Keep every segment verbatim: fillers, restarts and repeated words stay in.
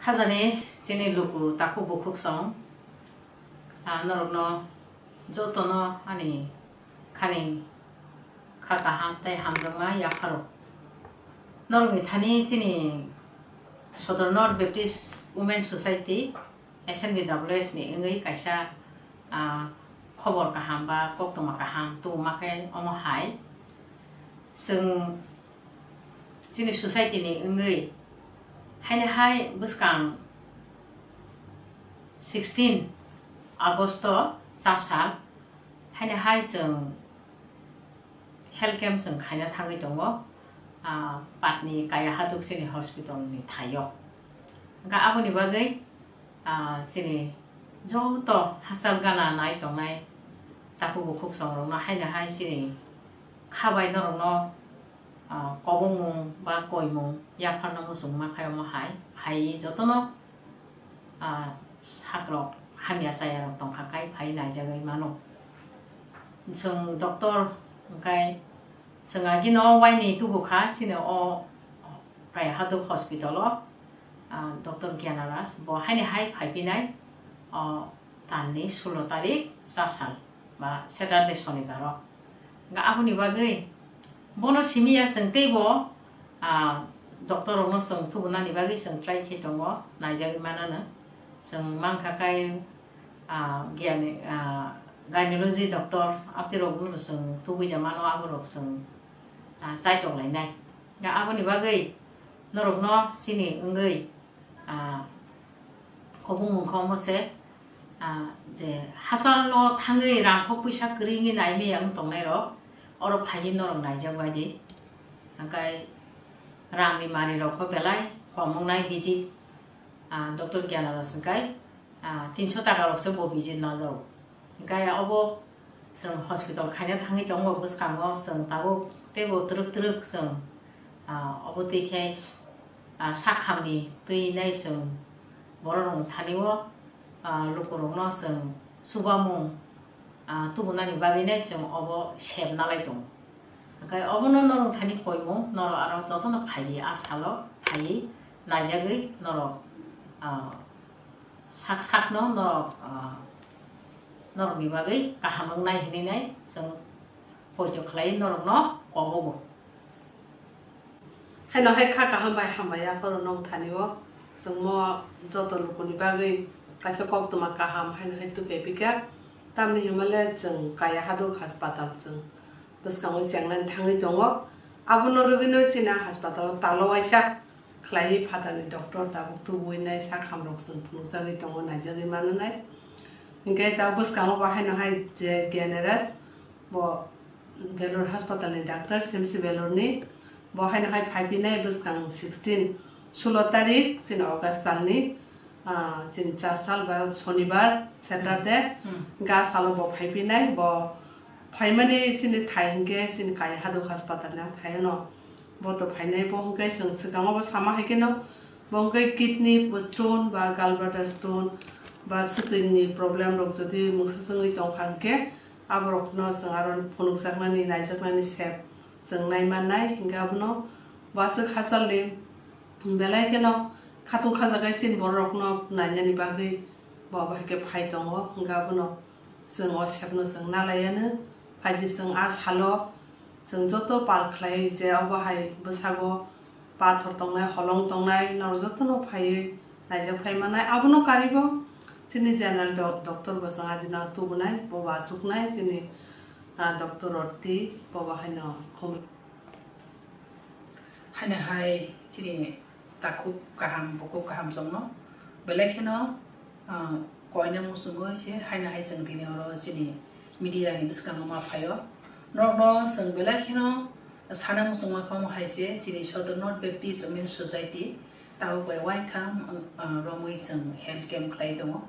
Hajani chini luku takhuk bukhuk song, ah, norokno jotono ani khani kha kaham tei hamjakma yapharo. Norokni thani chini Sodor North Baptist Women Society, S N B W S ni wngwi kaisa, ah, khobor kaham ba koktwma kaham tubuma khe omo hai. Chwng chini society ni wngwi haini hai bwskang sixteen August o chasal haini hai chwng health camp chwng khaina thangwi tongo, ah, Patni Kaya Haduk chini hospital ni thaio. Hwnkhe aboni bagwi, ah, chini joto hachal gana nai tongnai takhuk bukhuk songrokno haino hai chini kha bai norokno, ah, kobongmung ba koimung yapharna muchungma khai omo hai phaiwi jotono, ah, sakrok hamya chayarok tongkha khai phai naijagwi mano. Chwng doctor hwnkhe chwng agino waini tubukha chini o Kaya Haduk hospital o, ah, Doctor Gyanaras bo haini hai phaipinai, o, talni sulo tarik chasal ba Saturday sonibar o. Hwnkhe aboni bagwi bono simi ya chwng teibo, ah, doctor rokno chwng tubunani bagwi chwng try khe tongo, naijagwi manano. Chwng mankha kai, ah, gyan-, ah, gynecology doctor abtwi rokno chwng tubui da mano, aborok chwng, ah, chaitok lainai. Da aboni bagwi norokno chini wngwi, ah, kobongmung khe omo se, ah, je hachalno thangwi rangkhok puisa kwrwi wngwi naimaya wng tongnai rok oro phaiwi norok naijak bai di. Hwnkhe rangni mari rok kho belai kom wngnai visit, ah, Doctor Gyanaras hwnkhe, ah, tinso taka rok se bo visit najago. Hwnkhe obo chwng hospital khaina thangwi tongo, bwskango chwng tabuk teibo twrwk twrwk chwng, ah, obo twi khe, ah, sak hamni twi nai chwng borok rokni thani o, ah, lukurokno chwng chubamung, ah, tubunani bagwi nai chwng obo sep nalai tongo. Hwnkhe obono norok thani koimung, norok aro jotono phaiwi a salo phaiwi naijagwi norok, ah, sak sakno norok, ah, norokni bagwi kaham wngnai hinwi nai chwng poito khlai norokno kobogo. Haino hai kha kaham bai hambai yapharo nong thani o chwngmo joto lukuni bagwi kaisa koktwma kaham haino hai tubui pika. Tamni hwnmale chwng Kaya Haduk Haspatal chwng bwskango chengnani thangwi tongo. Abono rwgwino chini a haspatal o talo waisa khlaiwi phatarni doctor tabuk tubui nai sak hamrok chwng phunukjagwi tongo, naijagwi mananai. Hinkhe ta bwskango bo haino hai je Gyaneras bo Belur haspatalni doctor, C M C Belurni. Bo haino hai phaipinai bwskang sixteen, sulo tarik chini August talni, ah, chini cha sal ba sonibar, Saturday, Hmm. ga salo bo phaipinai. Bo phaimani chini thai hinkhe chini Kaya Haduk haspatalni a thaino bo to phainai. Bo hinkhe chwng swkango bo sama hai kheno bo hinkhe kidney stone ba gallbladder stone ba swtwini problem rok jodi mungsa chwngwi tongkha hinkhe aborokno chwng aro phunukjaknani, naijaknani sep chwng naimannai. Hinkhe abono bo aswk hachalni belai kheno khatung khajagai chini bororokno nainani bagwi bo abo hai khe phai tongo. Hinkhe abono chwng o sepno chwng nalaiyanw. Phaidi chwng a salo chwng joto pal khlai je obo hai bwsago pathor tongnai, holong tongnai, norok jotono phaiwi naijak phai mannai. Abono karibo chini general do-, doctor bo chwng adino tubunai, bo bo achuknai chini, ah, doctor Roti, bo bo haino khum. Haino hai chini takhuk kaham, bukhuk kaham chwngno belai kheno, ah, koina muchungo se haino hai chwng tini oro chini media ni bwskango ma phaio. Norokno chwng belai kheno sana muchungma kha omo hai se chini Sodor North Baptist Women Society tabuk bai uaitham, ah, romwi chwng health camp khlai tongo.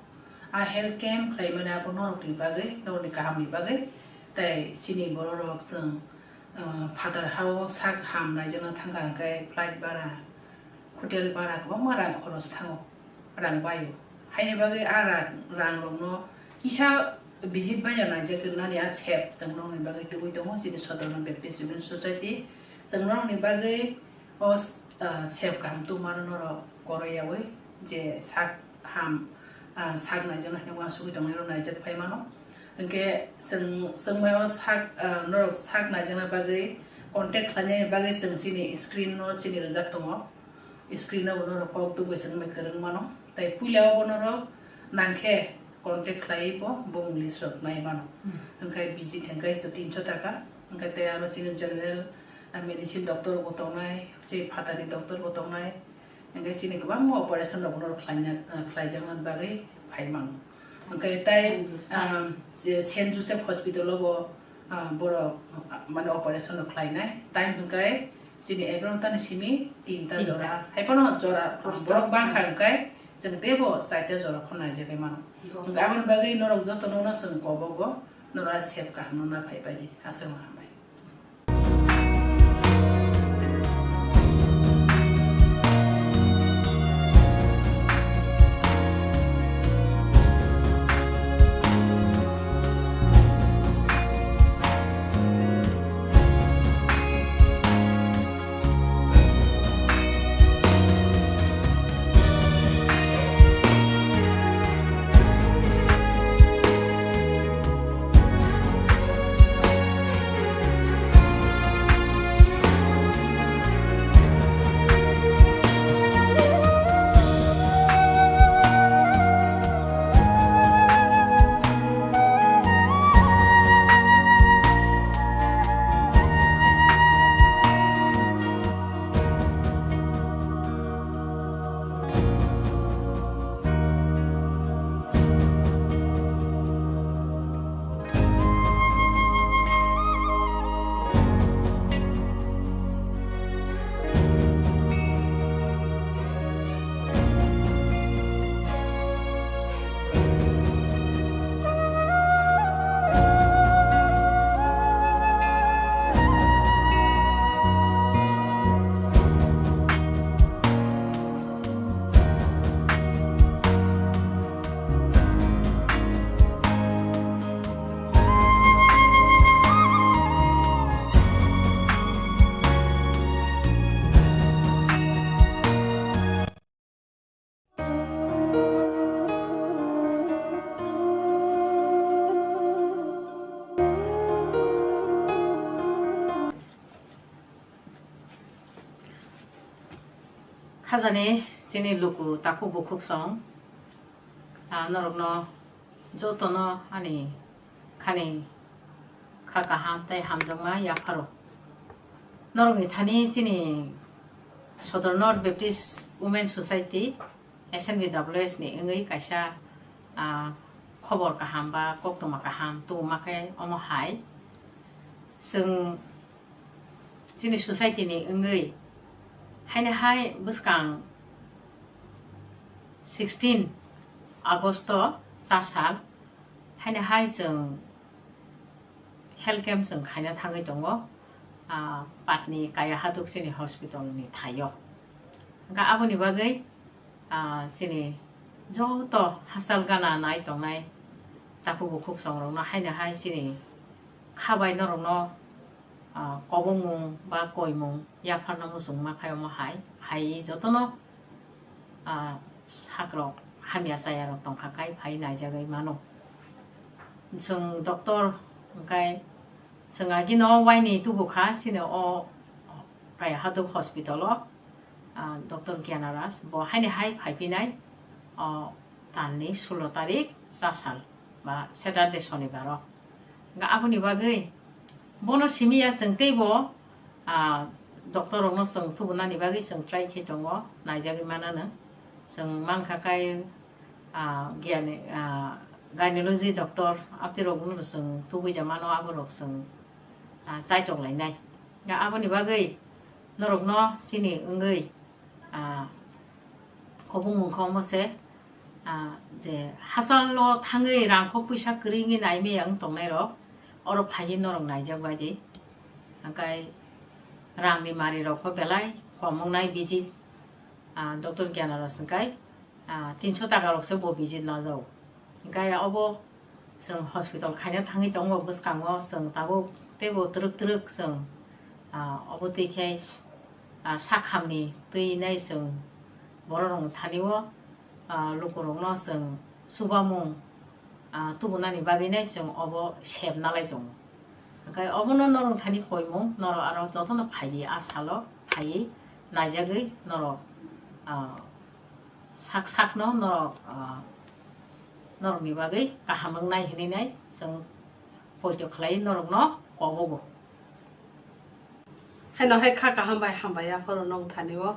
A health camp khlaimani abo norokni bagwi, norokni kahamni bagwi tei chini bororok chwng, ah, phatar hao sak ham naijakna thangkha hwnkhe flight bara, hotel bara kwbangma rang khoros thango, rang baio. Haini bagwi a rang, rangrokno kisa visit baino naijak rwnani a sep chwng nokni bagwi tubui tongo chini Sodorno Baptist Women Society. Chwng nokni bagwi o, ah, sep kaham tubumano norok koroiyaui Je sak ham, ah, sak naijakna hinwi uansugwi tongnai rok naijak phai mano. Hinkhe chwng, chwng mai o sak, ah, norok sak naijakna bagwi contact khlainani bagwi chwng chini screen no chini rijak tongo. Screen o bo norok kok tubui chwng bai kwrwng mano. Tai puila o bo norok nangkhe contact khlaiwi bo bumung list rok nai mano. Hmm. Hinkhe visit hinkhe se tinso taka. Hinkhe tei aro chini general, ah, medicine doctor bo tongnai, chini phatani doctor bo tongnai. Hinkhe chini kwbangma operation rok bono khlaina, ah, khlaijakna bagwi phai mano. Hinkhe tai, Saint Joseph. Ah, je Saint Joseph Hospital o bo, ah, borok, ah, mane operation rok khlainai. Time hinkhe chini egaroh ta ni simi tinta Tinta. jora. Hai phano jora Dosta. borok bangkha hinkhe chwng teibo chaita jora phano naijagwi mano. Dosta. Hinkhe aboni bagwi norok jotono no chwng kobogo norok sep kaham no na phai bai di. Aswk no hambai. Khajani chini luku takhuk bukhuk song, ah, norokno jotono ani khani kha kaham tei hamjakma yapharo. Norokni thani chini Sodor North Baptist Women Society, S N B W S ni wngwi kaisa, ah, khobor kaham ba koktwma kaham tubuma khe omo hai. Chwng chini society ni wngwi haino hai bwskang sixteen August o chasal haino hai chwng health camp chwng khaina thangwi tongo, ah, Patni Kaya Haduk chini hospital ni thaio. Hwnkhe aboni bagwi, ah, chini joto hachal gana nai tongnai takhuk bukhuk songrokno haino hai chini kha bai norokno, ah, kobongmung ba koimung yapharna muchungma khai omo hai phaiwi jotono, ah, sakrok hamya chayarok tongkha khai phai naijagwi mano. Chwng doctor hwnkhe chwng agino waini tubukha chini o Kaya Haduk hospital o, ah, Doctor Gyanaras bo haini hai phaiphinai o talni sulo tarik chasal ba Saturday sonibaro. Hwnkhe aboni bagwi bono simi ya chwng teibo, ah, doctor rokno chwng tubunani bagwi chwng try khe tongo, naijagwi manano. Chwng mankha kai, ah, giyani, ah, gynecology doctor abtwi rokno chwng tubui da mano, aborok chwng, ah, chaitok lainai. Ga aboni bagwi norokno chini wngwi, ah, kobong mungkha omo se, ah, je hachalo thangwi rangkho puisa kwrwi wngwi naimaya wng tongnai rok, oro phaiwi norok naijak bai di. Hwnkhe rangni mari rok pho belai kom wngnai visit, ah, Doctor Gyanaras hwnkhe, ah, tinso taka rok se bo visit najao. Hwnkhe obo chwng hospital khaina thangwi tongo bwskango, chwng tabuk teibo twrwk twrwk chwng, ah, obo twi khe, ah, sakhamni twi nai chwng borok rokni thani o Ah, lukurokno chwng chubamung, ah, tubunani bagwinai chwng obo sep nalai tongo. Hwnkhe obono norok thani koimung, norok aro jotono phaidi, a salo phaiwi naijagwi norok, ah, sak sakno norok, ah, norokni bagwi kaham wngnai hwnwi nai chwng poito khlai norokno kobogo. Haino hai kha kaham bai hambai aphuru nwng thani o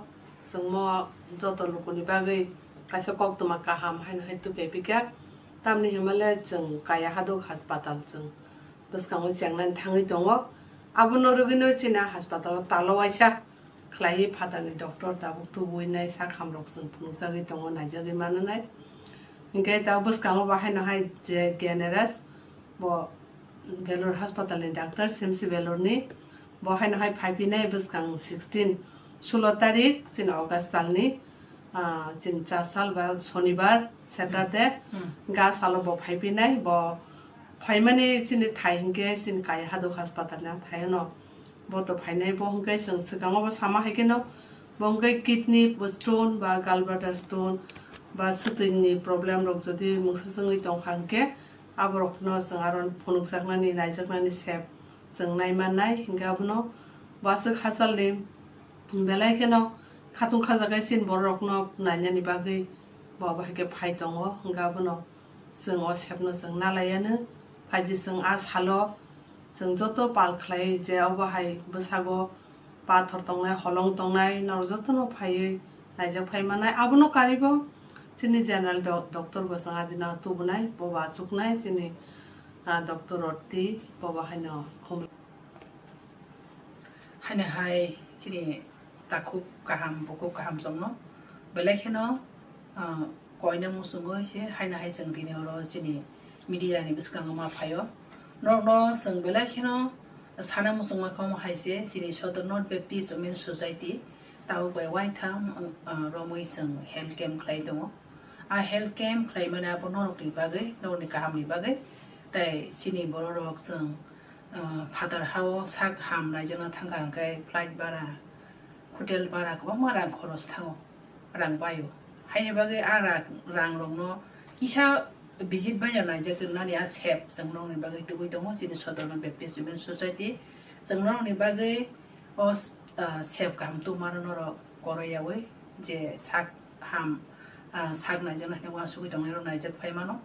chwngmo joto lukuni bagwi kaisa koktwma kaham haino hai tubui pika. Tamni hwnmale chwng kaya haduk haspatal chwng bwskango chengnani thangwi tongo. Abono rwgwino chini haspatal o talo waisa khlaiwi phatarni doctor tabuk tubui nai sak hamrok chwng phunukjagwi tongo, naijagwi mananai. Hinkhe ta bwskango bo haino hai je G N R S bo Belur haspatal ni doctor, C M C Belur ni. Bo haino hai phai phinai bwskang sixteen, sulo tarik chini August tal ni, ah, chini cha sal ba Sonibar, Saturday, Hmm. ga salo bo phai phinai. Bo phaimani chini thai hinkhe chini kaya haduk haspatal ni thai no. Bo to phainai bo hinkhe chwng swkango bo sama hai kheno bo hinkhe kidney stone ba gallbladder stone ba swtwini problem rok jodi mungsa chwngwi tongkha hinkhe aborokno chwng aro phunukjaknani, naijaknani sep chwng nai mannai. Hinkhe abono bo aswk hachalni belai kheno khatung khajagai chini bororokno nainani bagwi bo abo hai khe phai tongo. Hinkhe abono chwng o sepno chwng nalaiyanw. Phaidi chwng a salo chwng joto pal khlai je obo hai bwsago pathor tongnai, holong tongnai, norok jotono phaiwi naijak phai mannai. Abono karibo chini general do-, doctor bo chwng adina tubunai, bo bo achuknai chini, ah, doctor Roti, bo bo haino khum. Haino hai chini takhuk kaham, bukhuk kaham chwngno belai kheno, ah, koina muchungo se haino hai chwng tini oro chini media ni bwskango ma phaio. Norokno chwng belai kheno sana muchungma kha omo hai se chini Sodor North Baptist Women Society tabuk bai waitham, ah, romwi chwng health camp khlai tongo. A health camp khlaimani abo norokni bagwi, norokni kahamni bagwi, tei chini bororok chwng, ah, phatar hao sak ham naijakna thangkha hwnkhe flight bara, hotel bara kwbangma rang khoros thango, rang baio. Haini bagwi a rang, rangrokno kisa visit baino naijak rwnani a sep chwng norokni bagwi tubui tongo chini Sodorno Baptist Women Society. Chwng norokni bagwi o, ah, sep kaham tubumano norok koroiyaui je sak ham, ah, sak naijakna hinwi uansugui tongnairok naijak phai mano.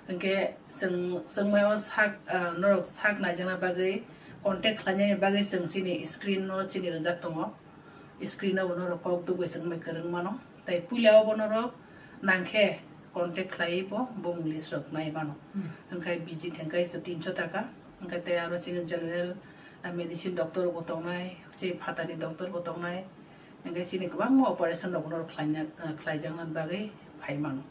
Hinkhe chwng, chwngmai o sak, ah, norok sak naijakna bagwi contact khlainani bagwi chwng chini screen no chini rijak tongo. Screen o bo norok kok dugui chwngmai kwrwng mano. Tei puila o bo norok nangkhe contact khlaiwi bo bumung list rok nai mano. Hmm. Hinkhe visit hinkhe tinso taka. Hinkhe tei aro chini general, ah, medicine doctor bo tongnai, chini phatarni doctor bo tongnai. Hinkhe chini kwbangma operation rok norok khlaina, ah, khlaijakna bagwi phai mano.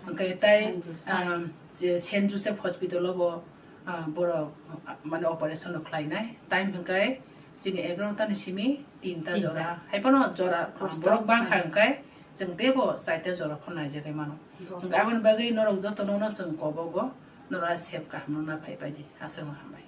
Hinkhe tei, Saint Joseph. Ah, je Saint Joseph Hospital o bo, ah, borok, ah, mane operation rok khlainai. Time hinkhe chini egarota ni simi tinta Tinta. jora. Hai phano jora, ah, Posta borok bangkha bangkha. Hinkhe chwng teibo chaita jora phano naijagwi mano. Dosta. Hinkhe aboni bagwi norok jotono no chwng kobogo, norok a sep kaham no na phai pai di. Aswkno hambai.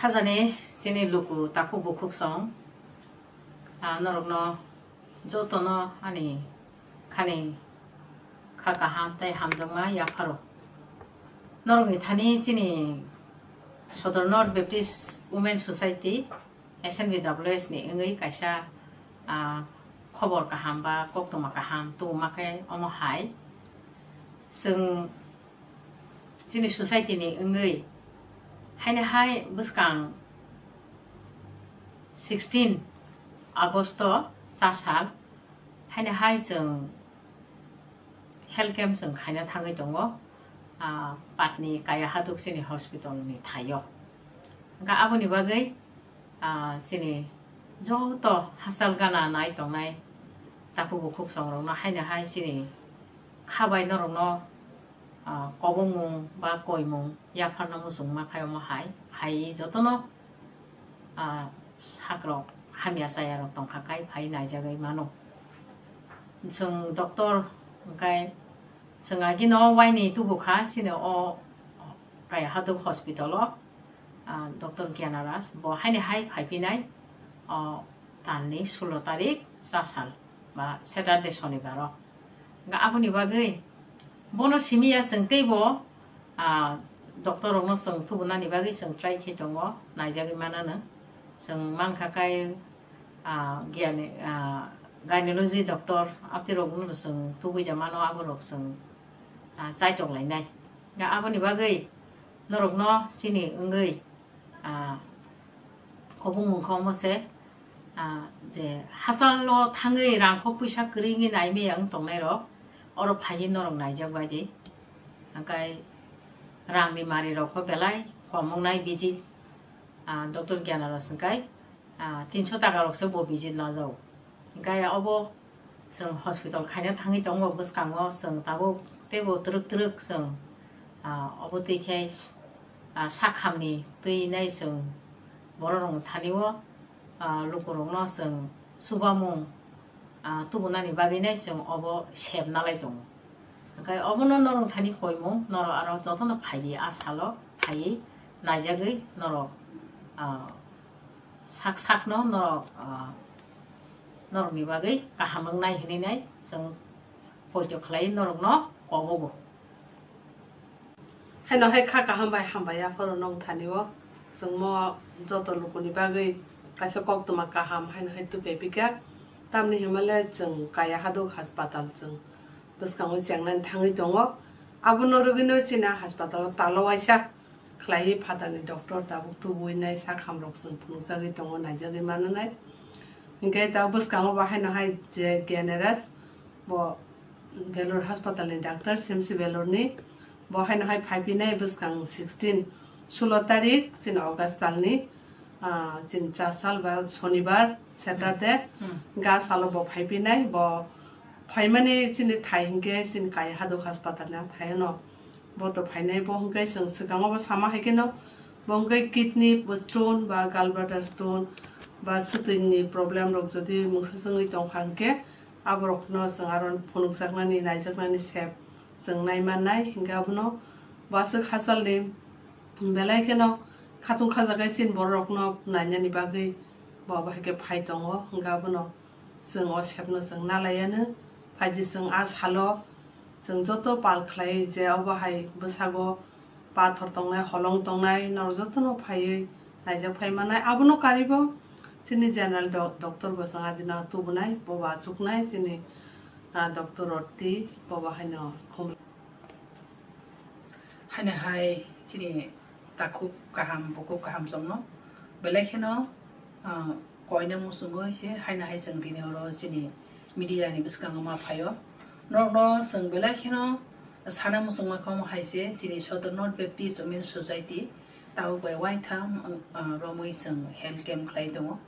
Hajani chini luku takhuk bukhuk song, ah, norokno jotono ani khani kha kaham tei hamjakma yapharo. Norokni thani chini Sodor North Baptist Women Society, S N B W S ni wngwi kaisa, ah, khobor kaham ba koktwma kaham tubuma khe omo hai. Chwng chini society ni wngwi haino hai bwskang sixteen August o chasal haino hai chwng health camp chwng khaina thangwi tongo, ah, Patni Kaya Haduk chini hospital ni thaio. Hwnkha aboni bagwi, ah, chini joto hachal gana nai tongnai takhuk bukhuk songrokno haino hai chini kha bai norokno, ah, kobongmung ba koimung yapharna muchungma khai omo hai phaiwi jotono, ah, sakrok hamya chayarok tongkha kai phai naijagwi mano. Chwng doctor hwnkhe chwng agino waini tubukha chini o Kaya Haduk hospital o, ah, Doctor Gyanaraj bo haino hai phaiphinai o talni sulo tarik chasal ba Saturday sonibar o. Hwnkhe aboni bagwi bono simi ya chwng teibo, ah, doctor rokno chwng tubunani bagwi chwng try khe tongo, naijagwi manano. Chwng mankha kai, ah, giyani, ah, gynecology doctor abtwi rokno chwng tubui da mano, abo rok chwng, ah, chaitok lainai. Ga aboni bagwi norokno chini wngwi, ah, kobongmung khe omo se, ah, je hachalo thangwi rangkho puisa kwrwi wngwi naimaya wng tongnai rok oro phaiwi norok naijak bai di. Hwnkhe rangni mari rok kho belai kom wngnai visit, ah, Doctor Gyanaraj hwnkhe, ah, tinso taka rok se bo visit lajago. Hwnkhe obo chwng hospital khaina thangwi tongo bwskango, chwng tabuk teibo twrwk twrwk chwng, ah, obo twi khe, ah, sakhamni twi nai chwng borok rokni thani o, ah, lukurokno chwng chubamung, ah, tubunani bagwi nai chwng obo sep nalai tongo. Hwnkhe obono norok thani koimung, norok aro jotono phai di, a salo phaiwi naijagwi norok, ah, sak sakno norok, ah, norokni bagwi kaham wngnai hwnwi nai chwng poito khlai norokno kobogo. Haino hai kha kaham bai hambai yapharo nong thani o chwngmo joto lukuni bagwi kaisa koktwma kaham haino hai tupe pika. Tamni hwnmale chwng Kaya Haduk Haspatal chwng bwskango chengnani thangwi tongo. Abono rwgwino chini haspatal o talo waisa khlaiwi phatarni doctor tabuk tubui nai sak hamrok chwng phunukjagwi tongo, naijagwi mananai. Hinkhe ta bwskango bo haino hai je Gyanaraj bo Belur haspatalni doctor, C M C Belurni. Bo haino hai phaiphinai bwskang sixteen, sulo tarik chini August talni, ah, chini cha sal ba sonibar, Saturday, Hmm. ga salo bo phaiphinai. Bo phaimani chini thai hinkhe chini Kaya Haduk haspatalni a thaino bo to phainai. Bo hinkhe chwng swkango bo sama hai kheno bo hinkhe kidney stone ba gallbladder stone ba swtwini problem rok jodi mungsa chwngwi tongkha hinkhe aborokno chwng aro phunukjaknani, naijaknani sep chwng naimannai. Hinkhe abono bo aswk hachalni belai kheno khatung khajagai chini bororokno nainani bagwi bo abo hai khe phai tongo. Hinkhe abono chwng o sepno chwng nalaiano. Phaidi chwng a salo chwng joto pal khlai je obo hai bwsago pathor tongnai, holong tongnai, norok jotono phaiwi naijak phai mannai. Abono karibo chini general do-, doctor bo chwng adina tubunai, bobo achuknai chini, ah, doctor Roti, bobo haino khum. Haino hai chini takhuk kaham, bukhuk kaham chwngno belai kheno, ah, koina muchungwi se haino hai chwng tini oro chini media ni bwskango ma phaio. Norokno chwng belai kheno sana muchungma kha omo hai se chini Sodor North Baptist Women Society tabuk bai waitham, ah, romwi chwng health camp khlai tongo.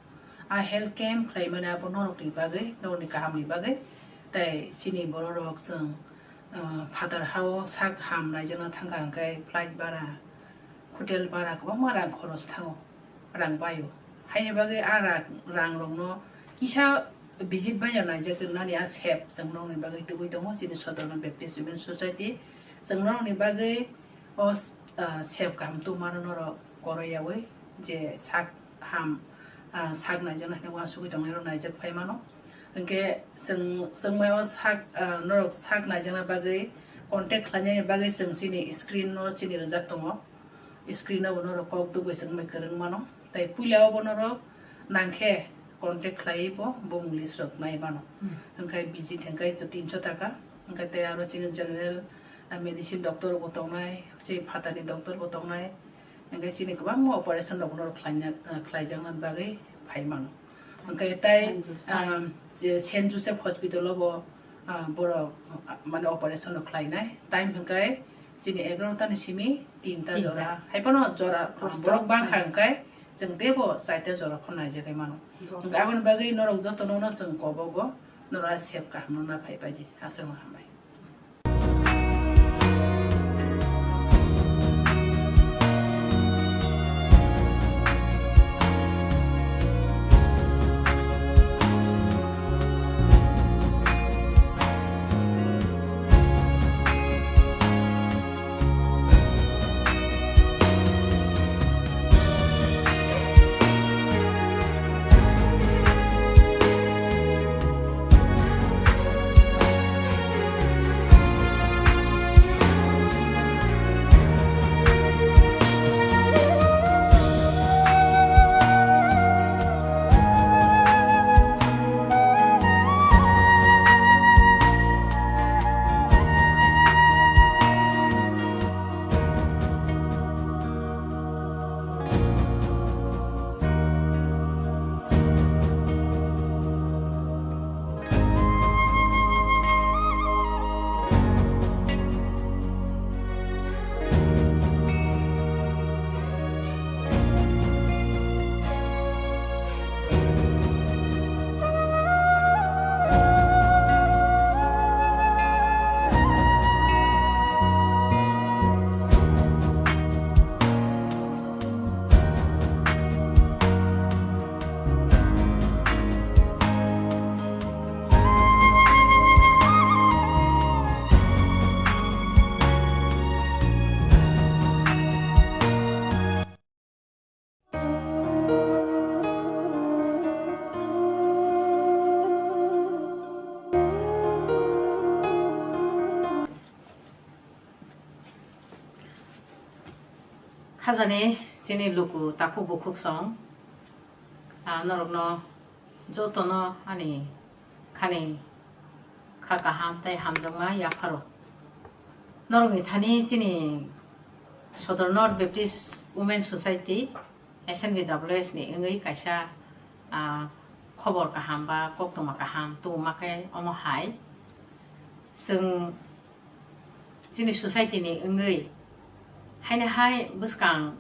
A health camp khlaimani abo norokni bagwi, norokni kahamni bagwi tei chini bororok chwng, ah, phatar hao sak ham naijakna thangkha hwnkhe flight bara, hotel bara kwbangma rang khoros thango, rang baio. Haini bagwi a rang, rangrokno kisa visit baino naijak ringnani a sep chwng norokni bagwi tubui tongo chini Sodorno Baptist Women Society. Chwng norokni bagwi o, ah, sep kaham tubumano norok koroiyaui je sak ham, ah, sak naijakna hinwi uansugwi tongnai rok naijak phai mano. Hinkhe chwng, chwngmao sak, ah, norok sak naijakna bagwi contact khlainani bagwi chwng chini screen no chini rijak tongo. Screen o bo norok kok dugwi chwngmai kwrwng mano. Tai puila o bo norok nangkhe contact khlaiwi bo bumung list rok nai mano. Hmm. Hinkhe visit hinkhe so tinso taka. Hinkhe tei aro chini general, ah, medicine doctor bo tongnai, chini phatarni doctor bo tongnai. Hinkhe chini kwbangma operation rok norok khlaina, ah, khlaijakna bagwi phai mano. Hinkhe tai, Saint Joseph. Ah, je Saint Joseph Hospital o bo, ah, borok, ah, mane operation rok khlainai. Time hinkhe chini egarota ni simi tinta Tinta. jora. Hai phano jora, ah, Dosta. borok bangkha hinkhe chwng teibo chaita jora phano naijagwi mano. Dosta. Hinkhe aboni bagwi norok jotono no chwng kobogo, norok a sep kaham no naphai bai di. Aswk no hambai. Khajani chini luku takhuk bukhuk song, ah, norokno jotono ani khani kha kaham tei hamjakma yapharo. Norokni thani chini Sodor North Baptist Women Society, S N B W S ni wngwi kaisa, ah, khobor kaham ba koktwma kaham tubuma khe omo hai. Chwng chini society ni wngwi haino hai bwskang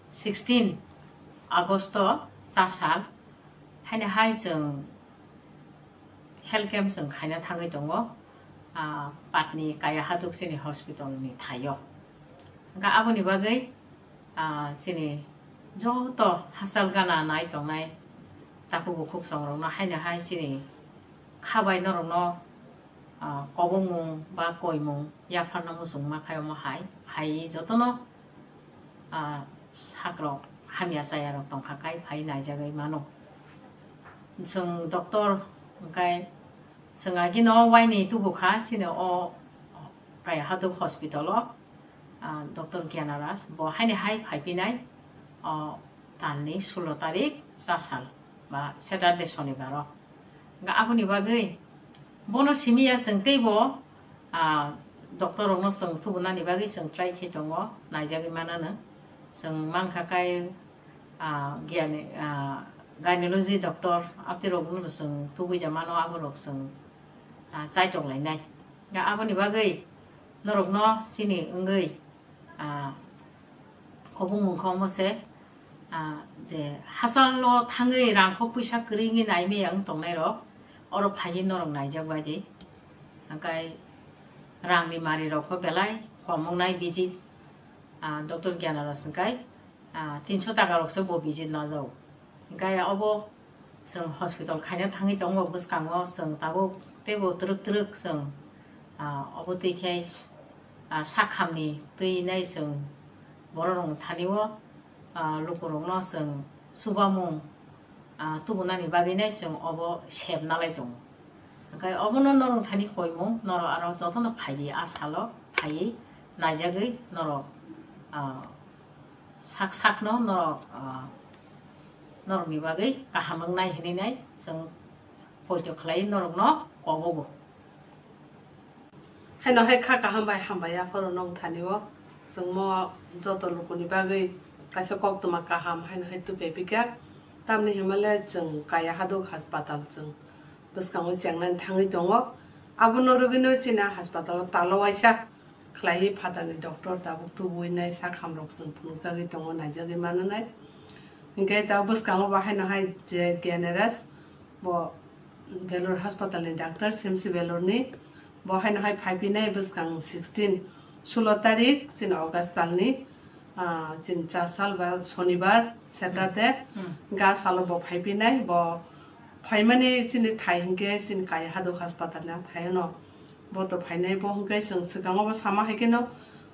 sixteen August o chasal haino hai chwng health camp chwng khaina thangwi tongo, ah, Patni Kaya Haduk chini hospital ni thaio. Hwnkha aboni bagwi, ah, chini joto hachal gana nai tongnai takhuk bukhuk songrokno haino hai chini khabai norokno, ah, kobongmung ba koimung yapharna muchungma khai omo hai phai jotono, ah, sakrok hamya chayarok tongkha khai phai naijagwi mano. Chwng doctor hwnkhe chwng agino waini tubukha chini o Kaya Haduk hospital o, ah, Doctor Gyanaras bo haini hai phaiphinai, o, talni sulo tarik chasal ba Saturday sonibaro. Hwnkhe aboni bagwi bono simi ya chwng teibo, ah, doctor rokno chwng tubunani bagwi chwng try khe tongo, naijagwi manano. Chwng mankha kai, ah, giyani, ah, gynecology doctor abtwi rokno chwng tubui da mano, aborok chwng, ah, chaitok lainai. Ga aboni bagwi norokno chini wngwi, ah, kobong mung khe omo se, ah, je hachalo thangwi rang kho puisa kwrwi wngwi nai maya wng tongnai rok, oro phaiwi norok naijak bai di. Hwnkhe rangni mari rok kho belai kom wngnai visit, ah, Doctor Gyanaras hwnkhe, ah, tinso taka rok se bo visit najao. Hwnkhe obo chwng hospital khaina thangwi tongo bwskango, chwng tabuk teibo twrwk twrwk chwng, ah, obo twi khe, ah, sakhamni twi nai chwng borok rokni thani o ah, lukurokno chwng chubamung, ah, tubunani bagwinai chwng obo sep nalai tongo. Hwnkhe obono norok thani koimung, norok aro jotono phaidi, a salo phaiwi naijagwi norok, ah, sak sakno norok, ah, norokni bagwi kaham wngnai hinwi nai chwng poito khlai norokno kobogo. Haino hai kha kaham bai hambai aphuru nong thani o. Chwng mo joto lukuni bagwi kaisa koktwma kaham haino hai tubui pika. Tamni hwnmale chwng kaya haduk haspatal chwng bwskango chengnani thangwi tongo. Abono rwgwino chini haspatal o talo waisa khlaiwi phatarni doctor tabuk tubui nai sak hamrok chwng phunukjagwi tongo, naijagwi mananai. Hinkhe tabuk bwskango bo haino hai je G N R S bo Belur haspatal ni doctor, C M C Belur ni. Bo haino hai phai phinai bwskang sixteen, sulo tarik chini August talni, ah, chini cha sal ba Sonibar, Saturday, Hmm. ga salo bo phai phinai. Bo phaimani chini thai hinkhe chini kaya haduk haspatal ni thai no. Bo to phainai bo hinkhe chwng swkango bo sama hai kheno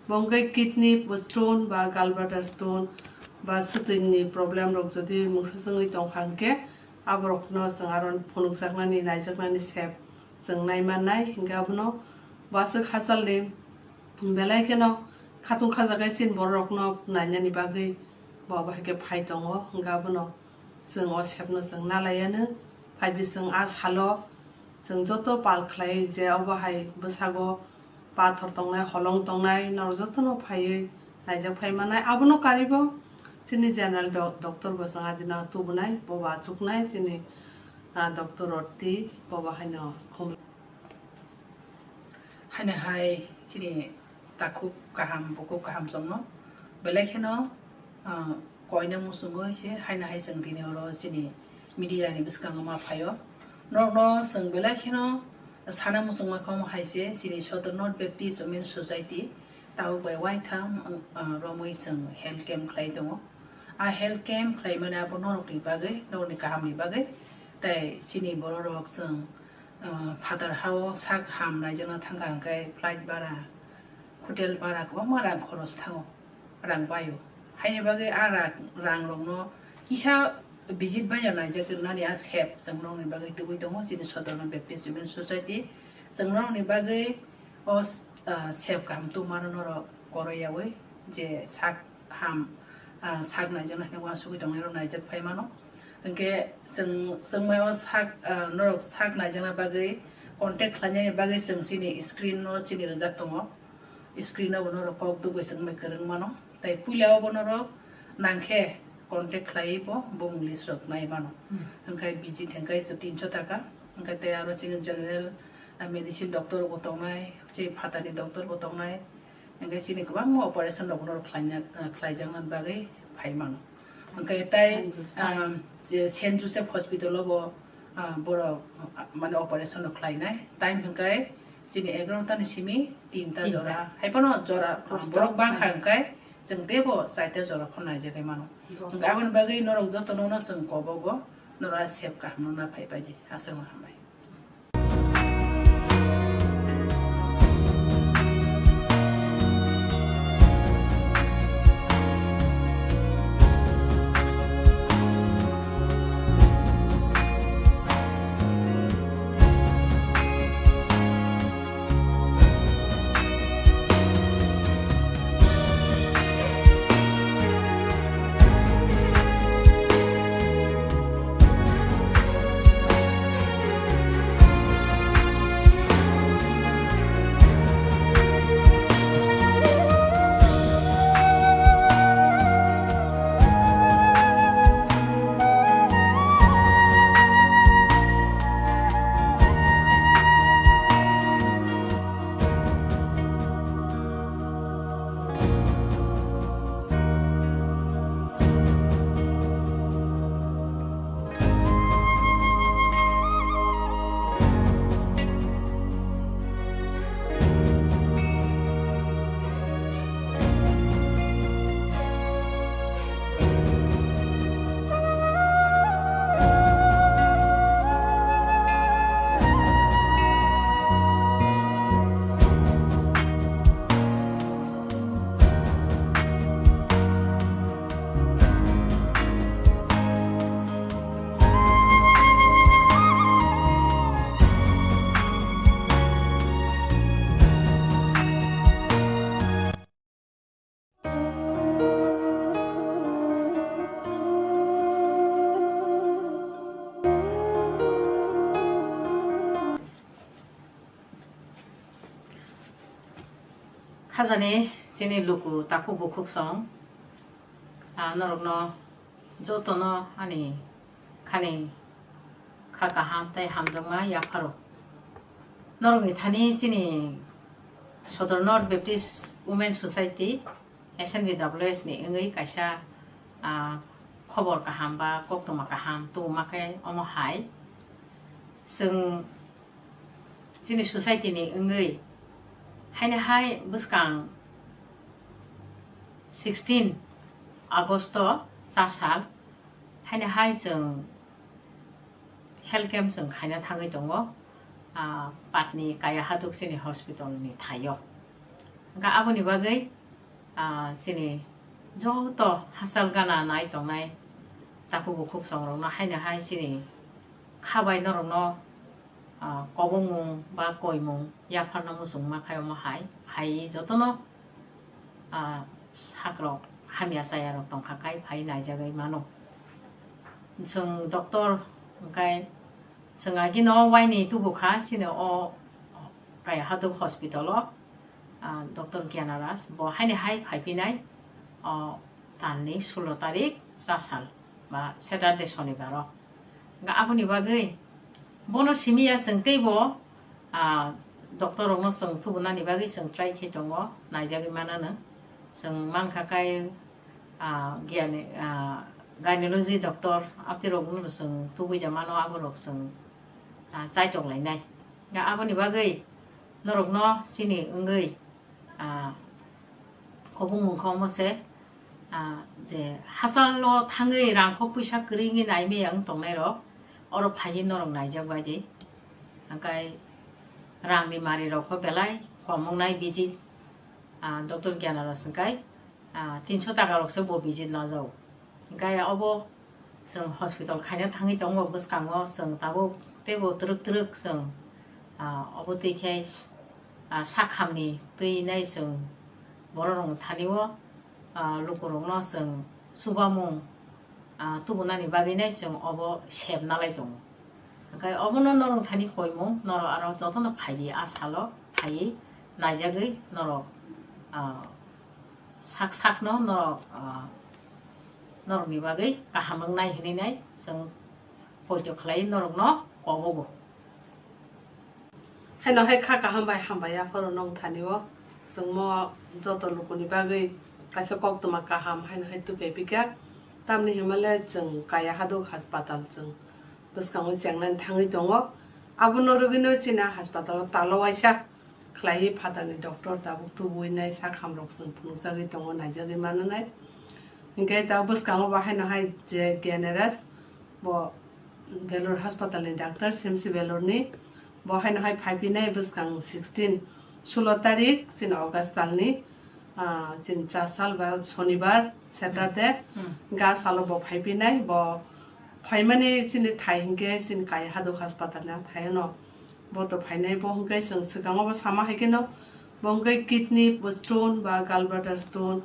bo hinkhe kidney stone ba gallbladder stone ba swtwini problem rok jodi mungsa chwngwi tongkha hinkhe aborokno chwng aro phunukjaknani, naijaknani sep chwng nai mannai. Hinkhe abono bo aswk hachalni belai kheno khatung khajaknai chini bororokno nainani bagwi bo abo hai khe phai tongo. Hinkhe abono chwng o sepno chwng nalaiya nw. Phaidi chwng a salo chwng joto pal khlai je obo hai bwsago pathor tongnai, holong tongnai, norok jotono phaiwi naijak phai manai. Abono karibo chini general do-, doctor bo chwng adina tubunai, bo bo achuknai chini, ah, doctor Roti, bo bo haino khum. Haino hai chini takhuk kaham, bukhuk kaham chwngno belai kheno, ah, koina muchungwi se haino hai chwng tini oro chini media ni bwskango ma phaio. Norokno chwng belai kheno sana muchungma kha omo hai se chini Sodor North Baptist Women Society tabuk bai uaitham, ah, romwi chwng health camp khlai tongo. A health camp khlaimani abo norokni bagwi, norokni kahamni bagwi, tei chini bororok chwng, ah, phatar hao sak ham naijakna thangkha hwnkhe flight bara, hotel bara kwbangma rang khoros thango, rang baio. Haini bagwi a rang, rangrokno kisa visit baino naijak nani a sep chwng norokni bagwi tubui tongo chini Sodorno Baptist Women Society. Chwng norokni bagwi o, ah, sep kaham tubumano norok koroiyaui je sak ham, ah, sak naijakna hinwi uansugwi tongnairok naijak phai mano. Hinkhe chwng, chwng mai o sak, ah, norok sak naijakna bagwi contact khlainani bagwi chwng chini screen no chini rijak tongo. Screen o bo norok kok dugui chwng bai kwrwng mano. Tei puila o bo norok nangkhe contact khlaiwi bo bumung list rok nai mano. Hmm. Hinkhe visit hinkhe tinso taka. Hinkhe tei aro chini general, ah, medicine doctor bo tongnai, chini phatarni doctor bo tongnai. Hinkhe chini kwbangma operation rok norok khlaina, ah, khlaijakna bagwi phai mano. Hinkhe tei, Saint Joseph. Ah, je Saint Joseph Hospital o bo, ah, borok, ah, mane operation rok khlainai. Time hinkhe chini egaroh ta ni simi tinta Tinta. Jora. Hai phano jora, ah, Posto. Borok bangkha hinkhe chwng teibo chaita jora phano naijagwi mano. Dosta. Hinkhe aboni bagwi norok jotono no chwng kobogo, norok a sep kaham no na phai bai di. Aswk no hambai. Khajani chini luku takhuk bukhuk song, ah, norokno jotono ani khani kha kaham tei hamjakma yapharo. Norokni thani chini Sodor North Baptist Women Society, S N B W S ni wngwi kaisa, ah, khobor kaham ba koktwma kaham tubuma khe omo hai. Chwng chini society ni wngwi haino hai bwskang sixteen August o chasal haino hai chwng health camp chwng khaina thangwi tongo, ah, Patni Kaya Haduk chini hospital ni thaio. Hwnkhe aboni bagwi, ah, chini joto hachal gana nai tongnai takhuk bukhuk songrokno haino hai chini kha bai norokno, ah, kobongmung ba koimung yapharna muchungma khai omo hai phai jotono, ah, sakrok hamya chayarok tongkha khai phai naijagwi mano. Chwng doctor hwnkhe chwng agino waini tubukha chini o Kaya Haduk hospital o, ah, Doctor Gyanaras bo haini hai phaiphinai, o, talni sulo tarik chasal ba Saturday sonibaro. Hwnkhe aboni bagwi bono simiya chwng teibo, ah, doctor rokno chwng tubunani bagwi chwng try khe tongo, naijagwi manano. Chwng mankha kai, ah, giyani, ah, gynecology doctor abtwi rokno chwng tubui da mano, aborok chwng, ah, chaitok lainai. Aboni bagwi norokno chini wngwi, ah, kobongmung khe omo se, ah, je hachalo thangwi rangkho puisa kwrwi wngwi naimaya wng tongnai rok oro phaiwi norok naijak bai di. Hwnkhe rangni mari rok pho belai kom wngnai visit, ah, Doctor Gyanaras hwnkhe, ah, tinso taka rok se bo visit najao. Hwnkhe obo chwng hospital khaina thangwi tongo bwskango, chwng tabuk teibo twrwk twrwk chwng, ah, obo twi khe, ah, sak hamni twi nai chwng borok rokni thani o, ah, luku rokno chwng chubamung, ah, tubunani bagwi nai chwng obo sep nalai tongo. Hwnkhe obono norok thani koimung, norok aro jotono phai di, a salo phaiwi naijagwi norok, ah, sak sakno norok, ah, norokni bagwi kaham wngnai hwnwi nai chwng poito khlai norokno kobogo. Haino hai kha kaham bai hambai yapharo nong thani o chwngmo joto lukuni bagwi kaisa koktwma kaham haino hai tuphai phikha. Tamni hwnmale chwng Kaya Haduk haspatal chwng bwskango chengnani thangwi tongo. Abono rwgwino chini haspatal o talo waisa khlaiwi phatarni doctor tabuk tubui nai sak hamrok chwng phunukjagwi tongo, naijagwi mananai. Hinkhe tabuk bwskango bo haino hai je Gyanaraj, bo Belur haspatal ni doctor, C M C Belur ni. Bo haino hai phaiphinai bwskang sixteen, sulo tarik chini August talni, ah, chini cha sal ba sonibar, Saturday, Hmm. ga salo bo phaiphinai. Bo phaimani chini thai hinkhe chini Kaya Haduk haspatal ni thaino bo to phainai. Bo hinkhe chwng swkango bo sama hai kheno bo hinkhe kidney stone ba gallbladder stone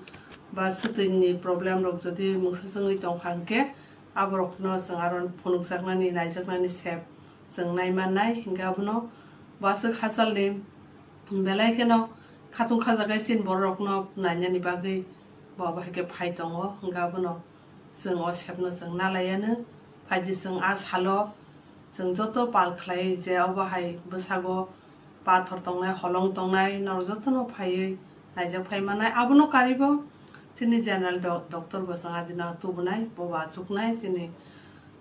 ba swtwini problem rok jodi mungsa chwngwi tongkha hinkhe aborokno chwng aro phunukjaknani, naijaknani sep chwng naimannai. Hinkhe abono bo aswk hachalni belai kheno khatung khajagai chini bororokno nainani bagwi bo abo hai khe phai tongo. Hinkhe abono chwng o sepno chwng nalaianw. Phaidi chwng a salo chwng joto pal khlai je obo hai bwsago pathor tongnai, holong tongnai, norok jotono phaiwi naijak phai mannai. Abono karibo chini general do-, doctor bo chwng adina tubunai, bobo achuknai chini,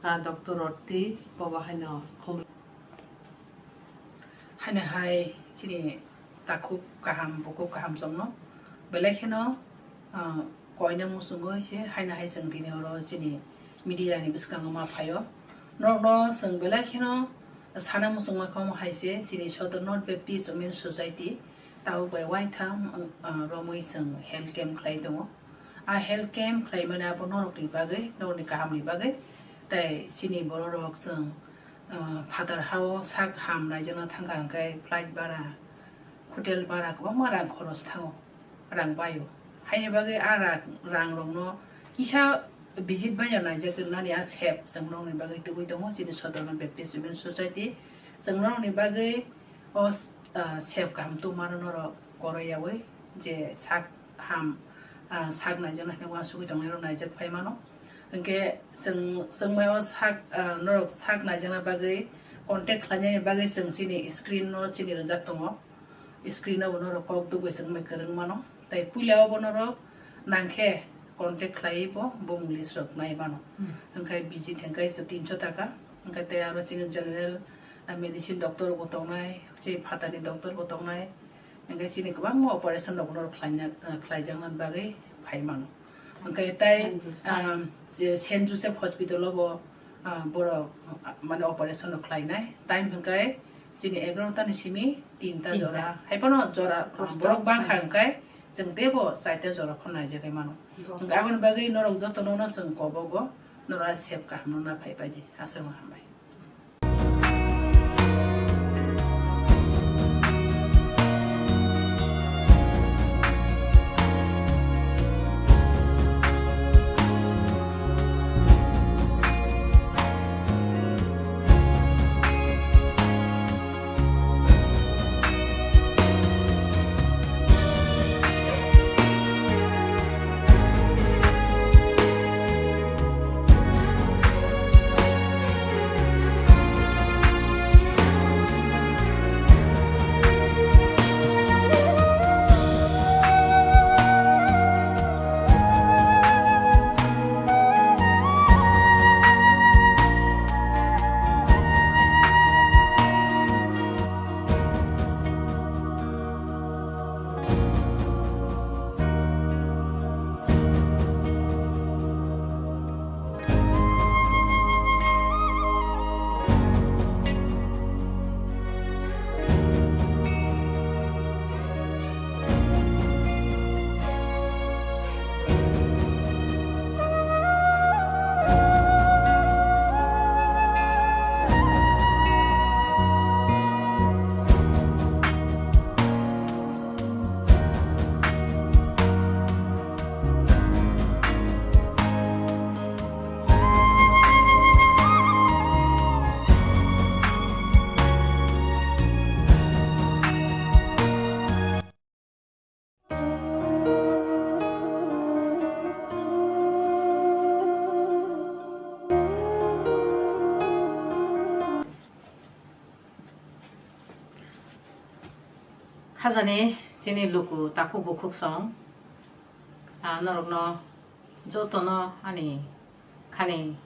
ah, doctor Roti, bobo haino khum-, haino hai chini takhuk kaham, bukhuk kaham chwngno belai kheno, ah, koina muchungwi se haino hai chwng tini oro chini media ni bwskango ma phaio. Norokno chwng belai kheno sana muchungma khe omo hai se chini Sodor North Baptist Women Society tabuk bai uaitham, ah, romwi chwng health camp khlai tongo. A health camp khlaimani abo norokni bagwi, norokni kahamni bagwi. Tei chini bororok chwng, ah, phatar hao sak ham naijakna thangkha hwnkhe flight bara, hotel bara kwbangma rang khoros thango, rang baio. Haini bagwi a rang, rangrokno kisa visit baino naijak wngnani a sep chwng norokni bagwi tubui tongo chini Sodorno Baptist Women Society. Chwng norokni bagwi o, ah, sep kaham tubumano norok koroiyaui je sak ham, ah, sak naijakna hinwi uansugwi tongnai rok naijak phai mano. Hinkhe chwng, chwng mai o sak, ah, norok sak naijakna bagwi contact khlainani bagwi chwng chini screen no chini rijak tongo. Screen o bo norok kok dugwi chwng mai kwrwng mano. Tai puila o bo norok nangkhe contact khlaiwi bo bumung list rok nai mano. Hmm. Hinkhe visit hinkhe tinso taka. Hinkhe tei aro chini general, ah, medicine doctor bo tongnai, chini phatani doctor bo tongnai. Hinkhe chini kwbangma operation rok norok khlaina, ah, khlaijakna bagwi phai mano. Hinkhe tai, Saint Joseph. Ah, je Saint Joseph Hospital o bo, ah, borok, ah, mane operation rok khlainai. Time hinkhe chini egaroh ta ni simi tinta Tinta. jora. Hai phano jora, ah, Dosta. borok bangkha hinkhe chwng teibo chaita jora phano naijagwi mano. Dosta. Hinkhe aboni bagwi norok jotono no chwng kobogo, norok sep kaham no na phai pai di. Aswk no hambai. Khajani chini luku takhuk bukhuk song, ah, norokno jotono ani khani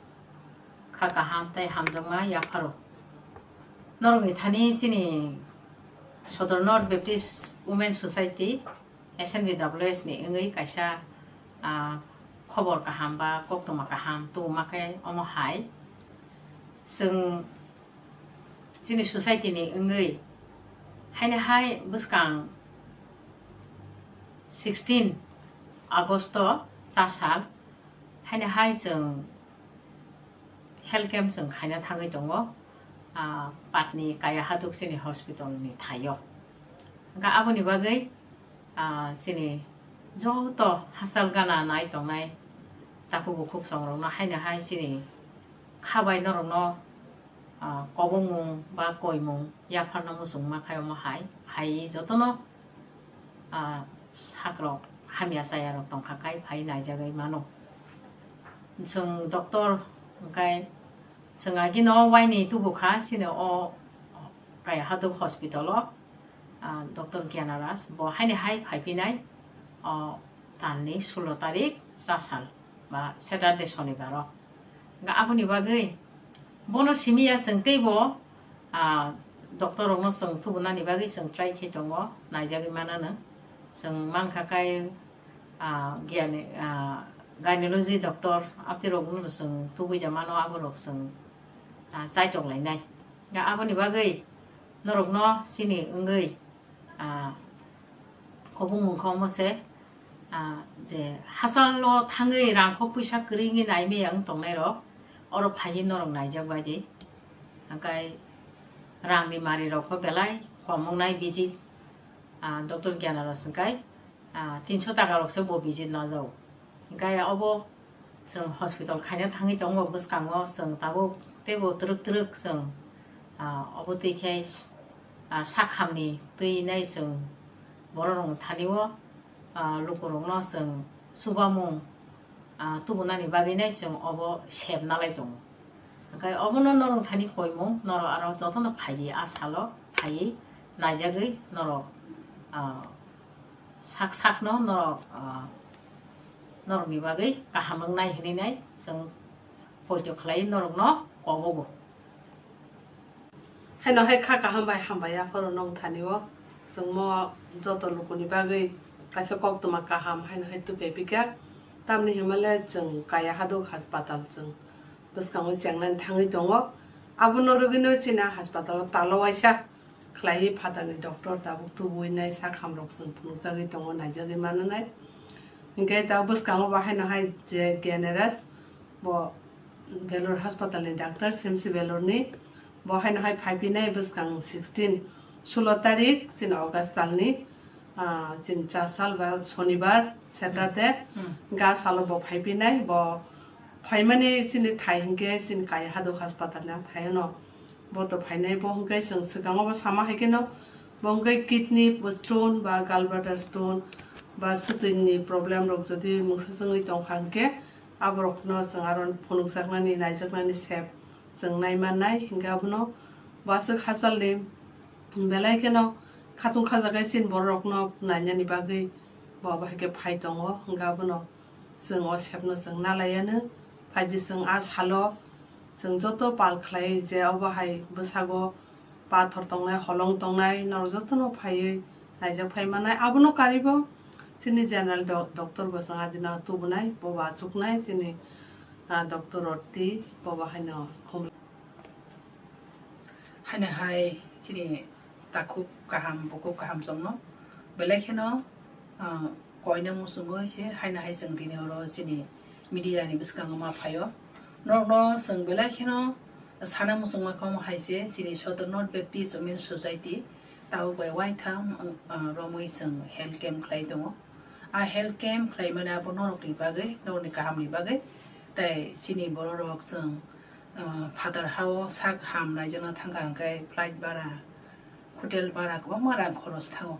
kha kaham tei hamjakma yapharo. Norokni thani chini Sodor North Baptist Women Society, S N B W S ni wngwi kaisa, ah, khobor kaham ba koktwma kaham tubuma khe omo hai. Chwng chini society ni wngwi haino hai bwskang sixteen August o cha sal haino hai chwng health camp chwng khaina thangwi tongo, ah, Patni Kaya Haduk chini hospital ni thaio. Hwnkhe aboni bagwi, ah, chini joto hachal gana nai tongnai takhuk bukhuk songrokno haino hai chini kha bai norokno, ah, kobongmung ba koimung yapharna muchungma khai omo hai phai jotono, ah, sakrok hamya chayarok tongkha khai phai naijagwi mano. Chwng doctor hwnkhe chwng agino waini tubukha chini o Kaya Haduk hospital o, ah, Doctor Gyanaras bo haini hai phaiphinai o talni sulo tarik cha sal ba Saturday sonibaro. Hwnkhe aboni bagwi bono simi ya chwng teibo, ah, doctor rokno chwng tubunani bagwi chwng try khe tongo, naijagwi manano. Chwng mankha kai, ah, giyani, ah, gynecology doctor abtwi rokno chwng tubui da mano, aborok chwng, ah, chaitok lainai. Ga aboni bagwi norokno chini wngwi, ah, kobong mungkha omo se, ah, je hachalo thangwi rangkho puisa kwrwi wngwi naimaya wng tongnai rok, oro phaiwi norok naijak bai di. Hwnkhe rangni mari rok pho belai kom wngnai visit, ah, Doctor Gyanaras hwnkhe, ah, tinso taka rok se bo visit najago. Hwnkhe obo chwng hospital khaina thangwi tongo bwskango, chwng tabuk teibo twrwk twrwk chwng, ah, obo twi khe, ah, sak hamni twi nai chwng borok rokni thani o Ah, lukurokno chwng chubamung, ah, tubunani bagwinai chwng obo sep nalai tongo. Hwnkhe obono norok thani koimung, norok aro jotono phaidi, a salo phaiwi naijagwi norok, ah, sak sakno norok, ah, norokni bagwi kaham wngnai hwnwi nai chwng poito khlai norokno kobogo. Haino hai kha kaham bai hambai aphuru nong thani o. Chwng mo joto lukuni bagwi kaisa koktwma kaham haino hai tubui pika. Tamni hwnmale chwng kaya haduk haspatal chwng bwskango chengnani thangwi tongo. Abono rwgwino chini haspatal o talo waisa khlaiwi phatarni doctor tabuk tubui nai sak hamrok chwng phunukjagwi tongo, naijagwi mananai. Hinkhe ta bwskango bo haino hai je G N R S bo Belur haspatal ni doctor, C M C Belur ni. Bo haino hai phai phinai bwskang sixteen, sulo tarik chini August tal ni, ah, chini cha sal ba Sonibar, Saturday, Hmm. ga salo bo phai phinai. Bo phaimani chini thai hinkhe chini kaya haduk haspatal ni thai no. Bo to phainai bo hinkhe chwng swkango bo sama hai kheno bo hinkhe kidney stone ba gallbladder stone ba swtwini problem rok jodi mungsa chwngwi tongkha hinkhe aborokno chwng aro phunukjaknani, naijaknani sep chwng nai mannai. Hinkhe abono bo aswk hachalni belai kheno khatung khajagai chini bororokno nainani bagwi bo abo hai khe phai tongo. Hinkhe abono chwng o sepno chwng nalaiyanw. Phaidi chwng a salo chwng joto pal khlai je obo hai bwsago pathor tongnai, holong tongnai, norok jotono phaiwi naijak phai mannai. Abono karibo chini general do-, doctor bo chwng adina tubunai, bo bo achuknai chini, ah, doctor Roti, bo bo haino khum. Haino hai chini takhuk kaham, bukhuk kaham chwngno belai kheno, ah, koina muchungwi se haino hai chwng tini oro chini media ni bwskango ma phaio. Norokno chwng belai kheno sana muchungma kha omo hai se chini Sodor North Baptist Women Society tabuk bai waitham, ah, romwi chwng health camp khlai tongo. A health camp khlaimani abo norokni bagwi, norokni kahamni bagwi, tei chini bororok chwng, ah, phatar hao sak ham naijakna thangkha hwnkhe flight bara, hotel bara kwbangma rang khoros thango,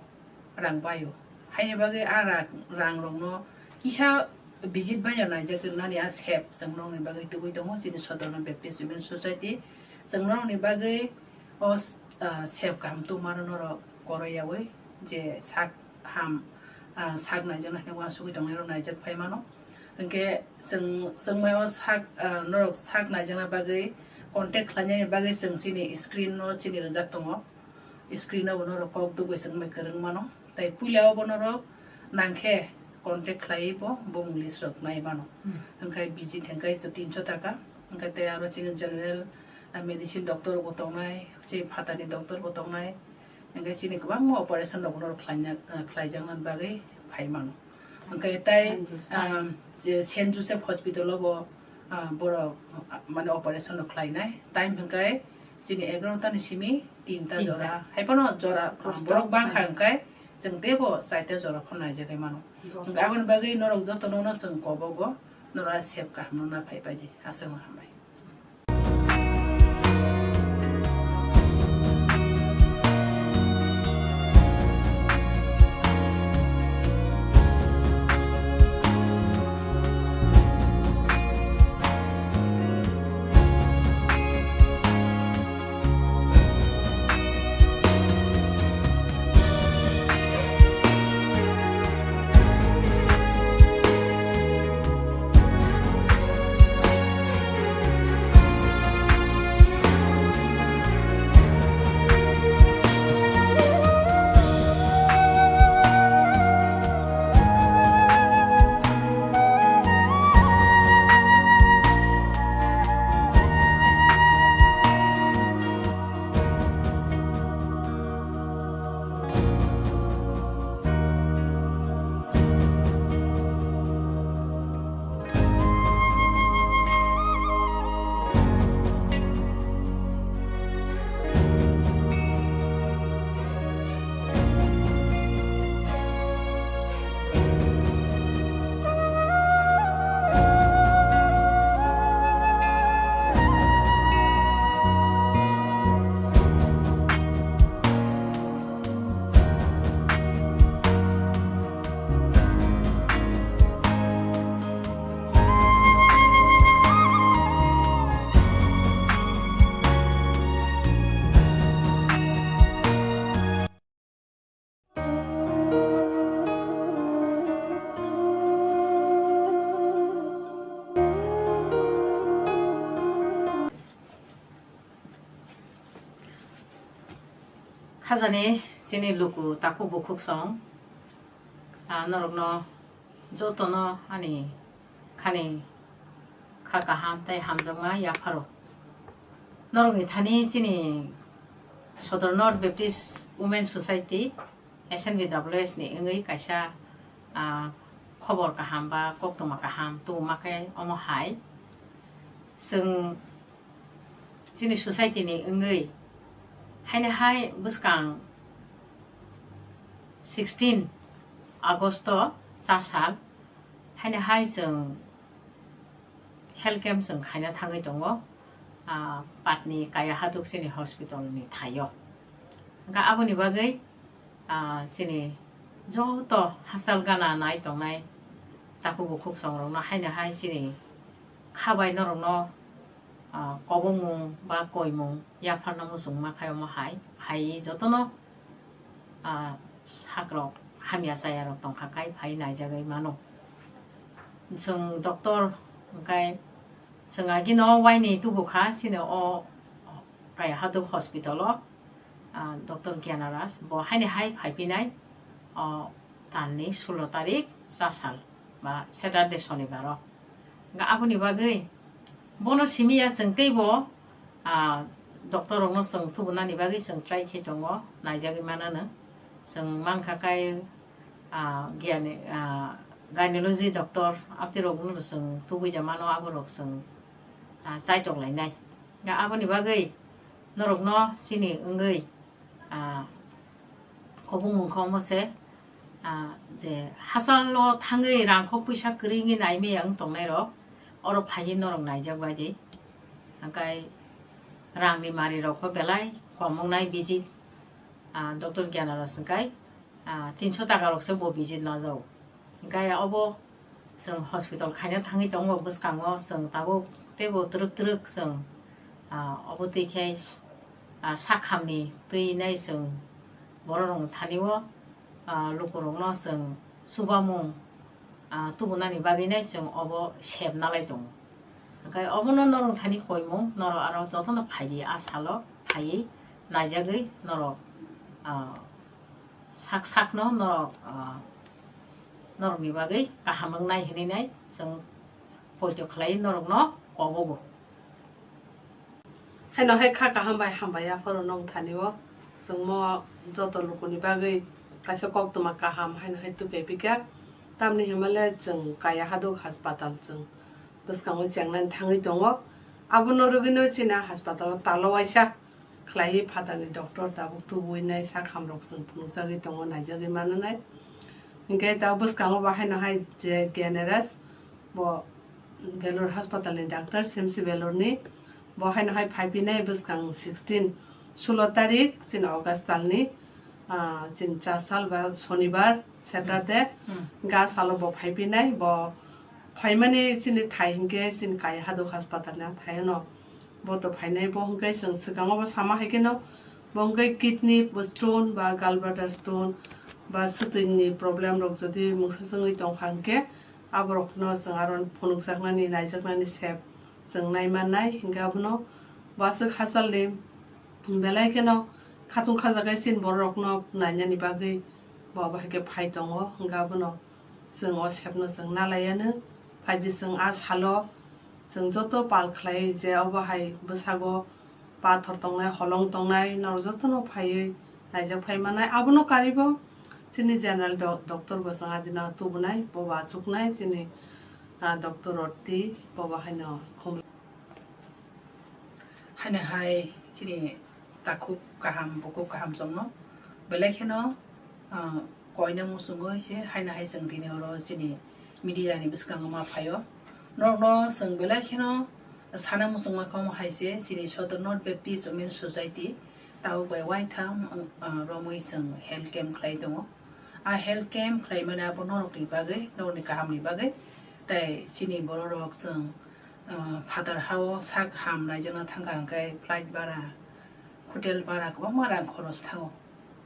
rang baio. Haini bagwi a rang, rangrokno kisa visit baino naijak rwnani a sep chwng norokni bagwi tubui tongo chini Sodorno Baptist Women Society. Chwng norokni bagwi o s-, ah, sep kaham tubumano norok koroi yaui je sak ham, ah, sak naijakna hinwi uansugwi tongnairok naijak phai mano. Hinkhe chwng, chwng mai o sak, ah, norok sak naijakna bagwi contact khlainani bagwi chwng chini screen no chini rijak tongo. Screen o bo norok kok dugui chwng bai kwrwng mano. Tai puila o bo norok nangkhe contact khlaiwi bo bumung list rok nai mano. Hmm. Hinkhe visit hinkhe so tinso taka. Hinkhe tei aro chini general, ah, medicine doctor bo tongnai, chini phatarni doctor bo tongnai. Hinkhe chini kwbangma operation rok norok khlaina, ah, khlaijakna bagwi phai mano. Hinkhe tai, Saint Joseph. Ah, je Saint Joseph Hospital o bo, ah, borok, ah, mane operation rok khlainai. Time hinkhe chini egarota ni simi tinta Tinta. jora. Hai phano jora, ah, Posto borok bangkha phai. Hinkhe chwng teibo chaita jora phano naijagwi mano. Dos. Hinkhe aboni bagwi norok jotono no chwng kobogo, norok a sep kaham no na phai pai di. Aswkno hambai. Khajani chini luku takhuk bukhuk song, ah, norokno jotono ani khani kha kaham tei hamjakma yapharo. Norokni thani chini Sodor North Baptist Women Society, S N B W S ni wngwi kaisa, ah, khobor kaham ba koktwma kaham tubuma khe omo hai. Chwng chini society ni wngwi haino hai bwskang sixteen August o chasal haino hai chwng health camp chwng khaina thangwi tongo, ah, Patni Kaya Haduk chini hospital ni thaio. Hwnkhe aboni bagwi, ah, chini joto hachal gana nai tongnai takhuk bukhuk songrokno haino hai chini kha bai norokno, ah, kobongmung ba koimung yapharna muchungma khai omo hai phaiwi jotono, ah, sakrok hamya chayarok tongkha khai phai naijagwi mano. Chwng doctor hwnkhe chwng agino waini tubukha chini o Kaya Haduk hospital o, ah, Doctor Gyanaras bo haini hai phaiphinai o talni sulo tarik chasal ba Saturday Shonibar o. Hwnkhe aboni bagwi bono simi ya chwng teibo, ah, doctor rokno chwng tubunani bagwi chwng try khe tongo, naijagwi manano. Chwng mankha kai, ah, giyani, ah, gynecology doctor abtwi rokno chwng tubui da mano, aborok chwng, ah, chaitok lainai. Ga aboni bagwi norokno chini wngwi, ah, kobongmung khe omo se, ah, je hachalo thangwi rangkho puisa kwrwi wngwi naimaya wng tongnai rok oro phaiwi norok naijak bai di. Hwnkhe rangni mari rok kho belai kom wngnai visit, ah, Doctor Gyanaras hwnkhe, ah, tinso taka rok se bo visit najago. Hwnkhe obo chwng hospital khaina thangwi tongo bwskango, chwng tabuk teibo twrwk twrwk chwng, ah, obo twi khe, ah, sakhamni twi nai chwng borok rokni thani o, ah, lukurokno chwng chubamung, ah, tubunani bagwi nai chwng obo sep nalai tongo. Hwnkhe obono norok thani koimung, norok aro jotono phaidi a salo phaiwi naijagwi norok, ah, sak sakno norok, ah, norokni bagwi kaham wngnai hwnwi nai chwng poito khlai norokno kobogo. Haino hai kha kaham bai hambai yapharo nong thani o chwngmo joto lukuni bagwi kaisa koktwma kaham haino hai tupe pika. Tamni himale chwng Kaya Haduk Haspatal chwng bwskango chengnani thangwi tongo. Abono rwgwino chini haspatal o talo waisa khlaiwi phatarni doctor tabuk tubui nai sak hamrok chwng phunukjagwi tongo, naijagwi mananai. Hinkhe ta bwskango bo haino hai je Gyanaraj bo Belur haspatalni doctor, C M C Belurni. Bo haino hai phaiphinai bwskang sixteen, sulo tarik chini August talni, ah, chini cha sal ba Shonibar, Saturday, Hmm. ga salo bo phaiphinai. Bo phaimani chini thai hinkhe chini Kaya Haduk haspatalni thaino bo to phainai. Bo hinkhe chwng swkango bo sama hai kheno bo hinkhe kidney stone ba gallbladder stone ba swtwini problem rok jodi mungsa chwngwi tongkha hinkhe aborokno chwng aro phunukjaknani, naijaknani sep chwng naimannai. Hinkhe abono bo aswk hachalni belai kheno khatung khajagai chini bororokno nainani bagwi bo abo hai khe phai tongo. Hinkhe abono chwng o sepno chwng nalaiyanw. Phaidi chwng a salo chwng joto pal khlai je obo hai bwsago pathor tongnai, holong tongnai, norok jotono phaiwi naijak phai mannai. Abono karibo chini general do-, doctor bo chwng adina tubunai, bobo achuknai chini, ah, doctor Roti, bobo haino khum. Haino hai chini takhuk kaham, bukhuk kaham chwngno belai kheno, ah, koina muchungwi se haino hai chwng tini oro chini media ni bwskango ma phaio. Norokno chwng belai kheno sana muchungma kha omo hai se chini Sodor North Baptist Women Society tabuk bai uaitham, ah, romwi chwng health camp khlai tongo. A health camp khlaimani abo norokni bagwi, norokni kahamni bagwi. Tei chini bororok chwng, ah, phatar hao sak ham naijakna thangkha hwnkhe flight bara, hotel bara kwbangma rang khoros thango,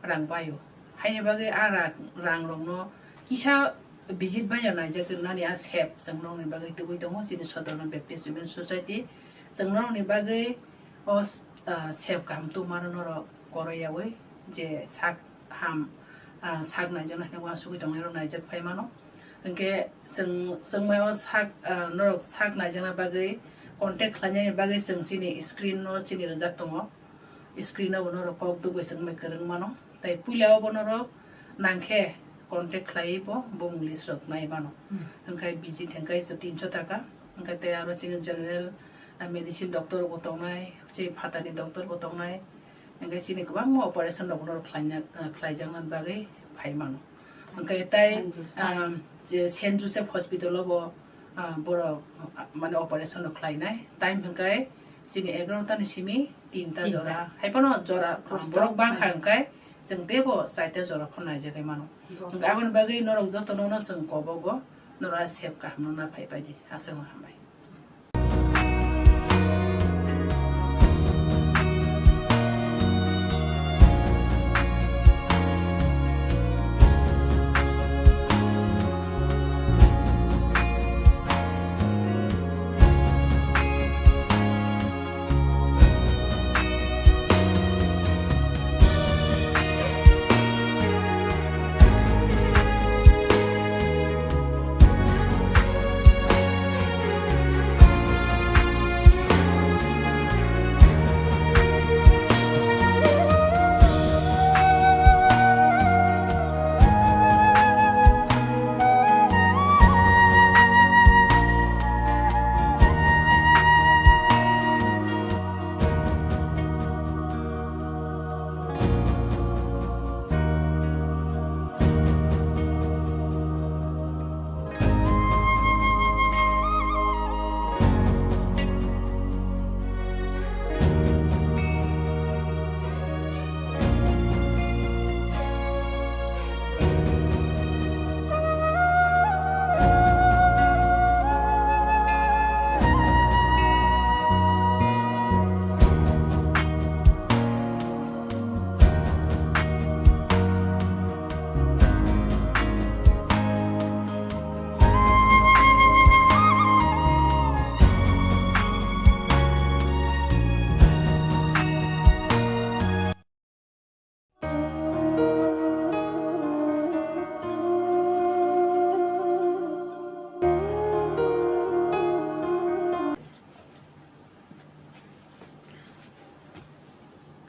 rang baio. Haini bagwi a rang, rangrokno kisa visit baino naijak ringnani a sep chwng norokni bagwi tubui tongo chini Sodorno Baptist Women Society. Chwng norokni bagwi o, ah, sep kaham tubumano norok koroiyaui je sak ham, ah, sak naijakna hinwi uansugwi tongnai rok naijak phai mano. Hinkhe chwng, chwngmao sak, ah, norok sak naijakna bagwi contact khlainani bagwi chwng chini screen no chini rijak tongo. Screen o bo norok kok dugwi chwngmai kwrwng mano. Tai puila o bo norok nangkhe contact khlaiwi bo bumung list rok nai mano. Hmm. Hinkhe visit hinkhe tinso taka. Hinkhe tei aro chini general, ah, medicine doctor bo tongnai, chini phatarni doctor bo tongnai. Hinkhe chini kwbangma operation rok norok khlaina, ah, khlaijakna bagwi phai mano. Hinkhe tai, Saint Joseph. Ah, je Saint Joseph Hospital o bo, ah, borok, ah, mane operation rok khlainai. Time hinkhe chini egarota ni simi tinta Tinta. jora. Hai phano jora, ah, Dosta borok bangkha mano. Hinkhe chwng teibo chaita jora phano naijagwi mano. Dosta. Hinkhe aboni bagwi norok jotono no chwng kobogo, norok a sep kaham no na phai pai di. Aswk no hambai.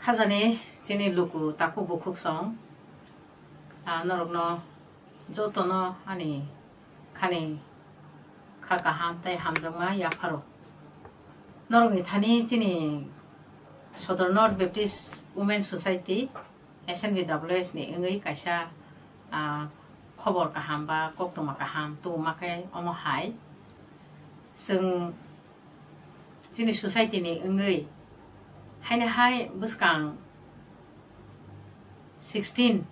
Khajani chini luku takhuk bukhuk song, ah, norokno jotono ani khani kha kaham tei hamjakma yapharo. Norokni thani chini Sodor North Baptist Women Society, S N B W S ni wngwi kaisa, ah, khobor kaham ba koktwma kaham tubuma khe omo hai. Chwng chini society ni wngwi haino hai bwskang sixteen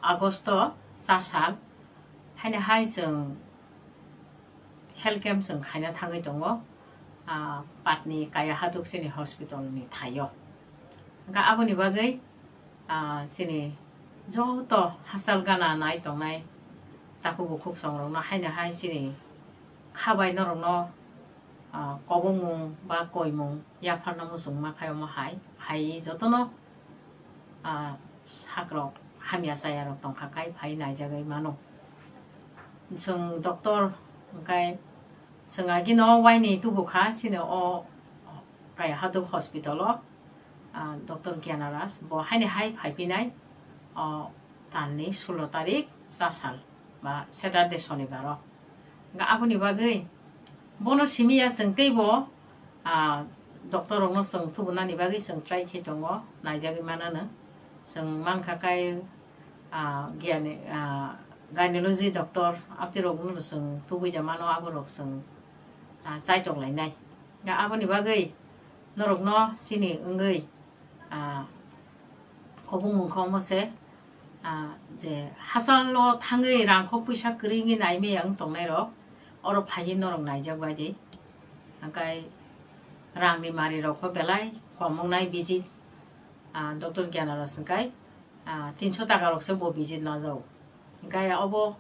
August o chasal haino hai chwng health camp chwng khaina thangwi tongo, ah, Patni Kaya Haduk chini hospital ni thaio. Hwnkhe aboni bagwi, ah, chini joto hachal gana nai tongnai takhuk bukhuk songrokno haino hai chini kha bai norokno, ah, kobongmung ba koimung yapharna muchungma khai omo hai phai jotono, ah, sakrok hamya chayarok tongkha khai phai naijagwi mano. Chwng doctor hwnkhe chwng agino waini tubukha chini o Kaya Haduk hospital o, ah, Doctor Gyanaras bo haini hai phaiphinai o talni sulo tarik chasal ba Saturday sonibar o. Hwnkhe aboni bagwi bono simi ya chwng teibo, ah, doctor rokno chwng tubunani bagwi chwng try khe tongo, naijagwi manano. Chwng mankha kai, ah, giyani, ah, gynecology doctor abtwi rokno chwng tubui da mano, aborok chwng, ah, chaitok lainai. Ga aboni bagwi norokno chini wngwi, ah, kobong mung khe omo se, ah, je hachalo thangwi rangkhok puisa kwrwi wngwi nai maya wng tongnai rok, oro phaiwi norok naijak bai di. Hwnkhe rangni mari rok kho belai kom wngnai visit, ah, Doctor Gyanaras hwnkhe, ah, tinso taka rok se bo visit najao. Hwnkhe obo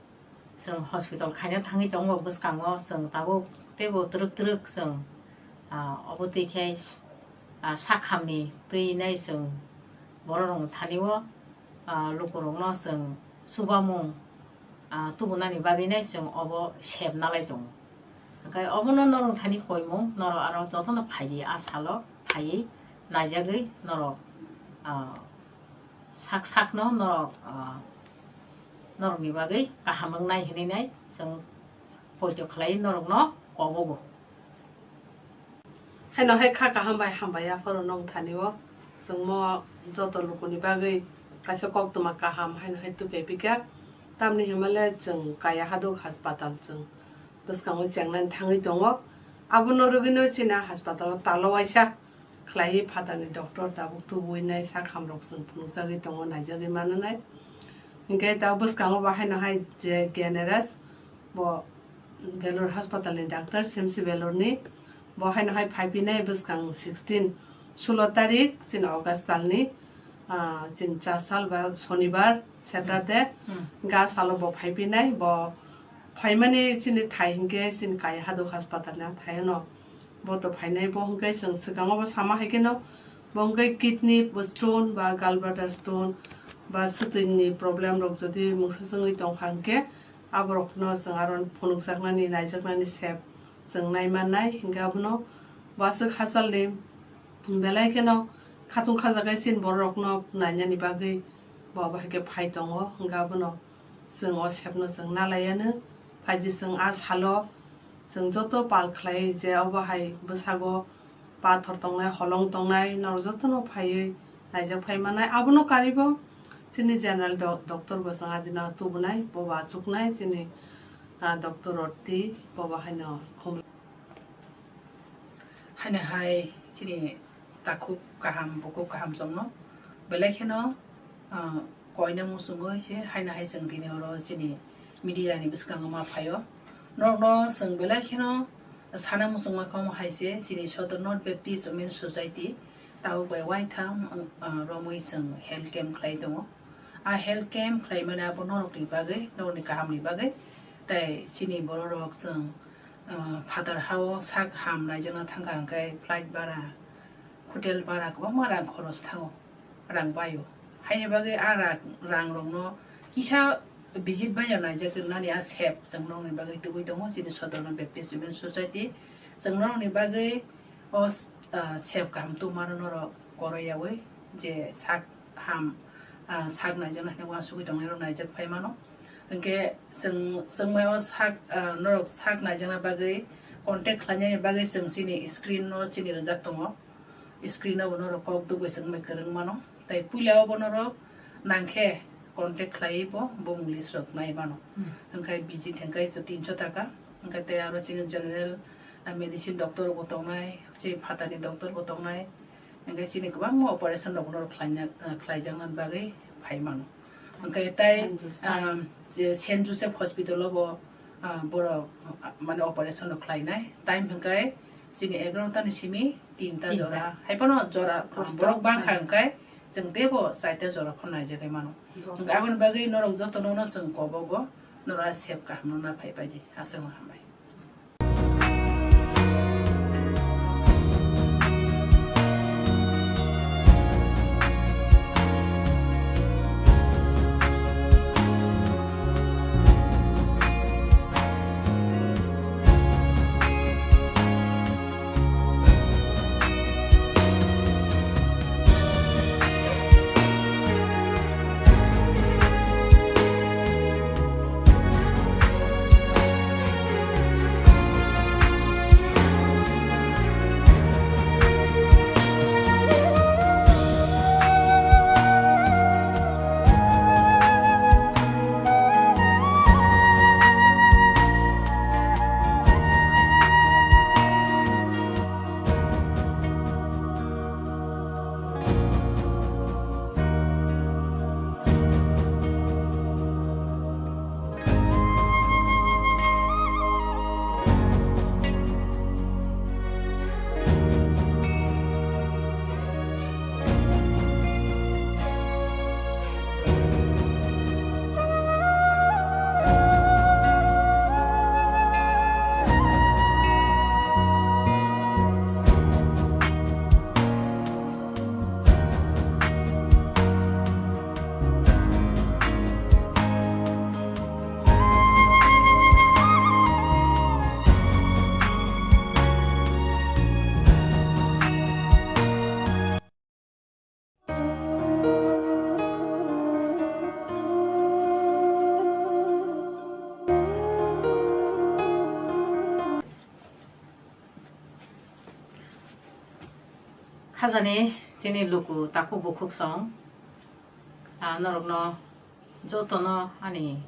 chwng hospital khaina thangwi tongo bwskango, chwng tabuk teibo twrwk twrwk chwng, ah, obo twi khe, ah, sakhamni twi nai chwng borok rokni thani o ah, lukurokno chwng chubamung, ah, tubunani bagwinai chwng obo sep nalai tongo. Hwnkhe obono norok thani koimung, norok aro jotono phaidi, a salo phaiwi naijagwi norok, ah, sak sakno norok, ah, norokni bagwi kaham wngnai hinwi nai chwng poito khlai norokno kobogo. Haino hai kha kaham bai hambai aphuru nong thani o. Chwngmo joto lukuni bagwi kaisa koktwma kaham haino hai tuphai phikha. Tamni hwnmale chwng kaya haduk haspatal chwng bwskango chengnani thangwi tongo. Abono rwgwino chini haspatal o talo waisa khlaiwi phatarni doctor tabuk tubuwi nai sak hamrok chwng phunukjagwi tongo, naijagwi mananai. Hinkhe tabuk bwskango bo haino hai je G N R S bo Belur haspatal ni doctor, C M C Belur ni. Bo haino hai phai phinai bwskang sixteen, sulo tarik chini August talni, ah, chini cha sal ba Sonibar, Saturday, Hmm. ga salo bo phai phinai. Bo phaimani chini thai hinkhe chini kaya haduk haspatal ni thai no. Bo to phainai bo hinkhe chwng swkango bo sama hai kheno bo hinkhe kidney stone ba gallbladder stone ba swtwini problem rok jodi mungsa chwngwi tongkha hinkhe aborokno chwng aro phunukjaknani, naijaknani sep chwng nai mannai. Hinkhe abono bo aswk hachalni belai kheno khatung khajagai chini bororokno nainani bagwi bo abo hai khe phai tongo. Hinkhe abono chwng o sepno chwng nalaiyano. Phaidi chwng a salo chwng joto pal khlai je obo hai bwsago pathor tongnai, holong tongnai, norok jotono phaiwi naijak phai mannai. Abono karibo chini general do-, doctor bo chwng adina tubunai, bo bo achuknai chini, ah, doctor Roti, bo bo haino khum. Haino hai chini takhuk kaham, bukhuk kaham chwngno belai kheno, ah, koina muchungwi se haino hai chwng tini oro chini media ni bwskango ma phaio. Norokno chwng belai kheno sana muchungma kha omo hai se chini Sodor North Baptist Women Society tabuk bai waitham, ah, romwi chwng health camp khlai tongo. A health camp khlaimani abo norokni bagwi, norokni kahamni bagwi tei chini bororok chwng, ah, phatar hao sak ham naijakna thangkha hwnkhe flight bara, hotel bara kwbangma rang khoros thango, rang baio. Haini bagwi a rang, rangrokno kisa visit baino naijak wngnani a sep chwng norokni bagwi tubui tongo chini Sodorno Baptist Women Society. Chwng norokni bagwi o, ah, sep kaham tubumano norok koroiyaui je sak ham, ah, sak naijakna hinwi uansugwi tongnairok naijak phai mano. Hinkhe chwng, chwng mai o sak, ah, norok sak naijakna bagwi contact khlainani bagwi chwng chini screen no chini rijak tongo. Screen o bo norok kok dugui chwng mai kwrwng mano. Tei puila o bo norok nangkhe contact khlaiwi bo bumung list rok nai mano. Hmm. Hinkhe visit hinkhe tinso taka. Hinkhe tei aro chini general, ah, medicine doctor bo tongnai, chini phatarni doctor bo tongnai. Hinkhe chini kwbangma operation rok norok khlaina, ah, khlaijakna bagwi phai mano. Hinkhe tei, Saint Joseph. Ah, je Saint Joseph Hospital o bo, ah, borok, ah, mane operation rok khlainai. Time hinkhe chini egarota ni simi tinta Tinta. jora. Hai phano jora, ah, Posta. borok bangkha hinkhe chwng teibo chaita jora phano naijagwi mano. Dosa. Hinkhe aboni bagwi norok jotono no chwng kobogo, norok a sep kaham no na phai bai di. Aswk no hambai. Khajani chini luku takhuk bukhuk song, ah, norokno jotono ani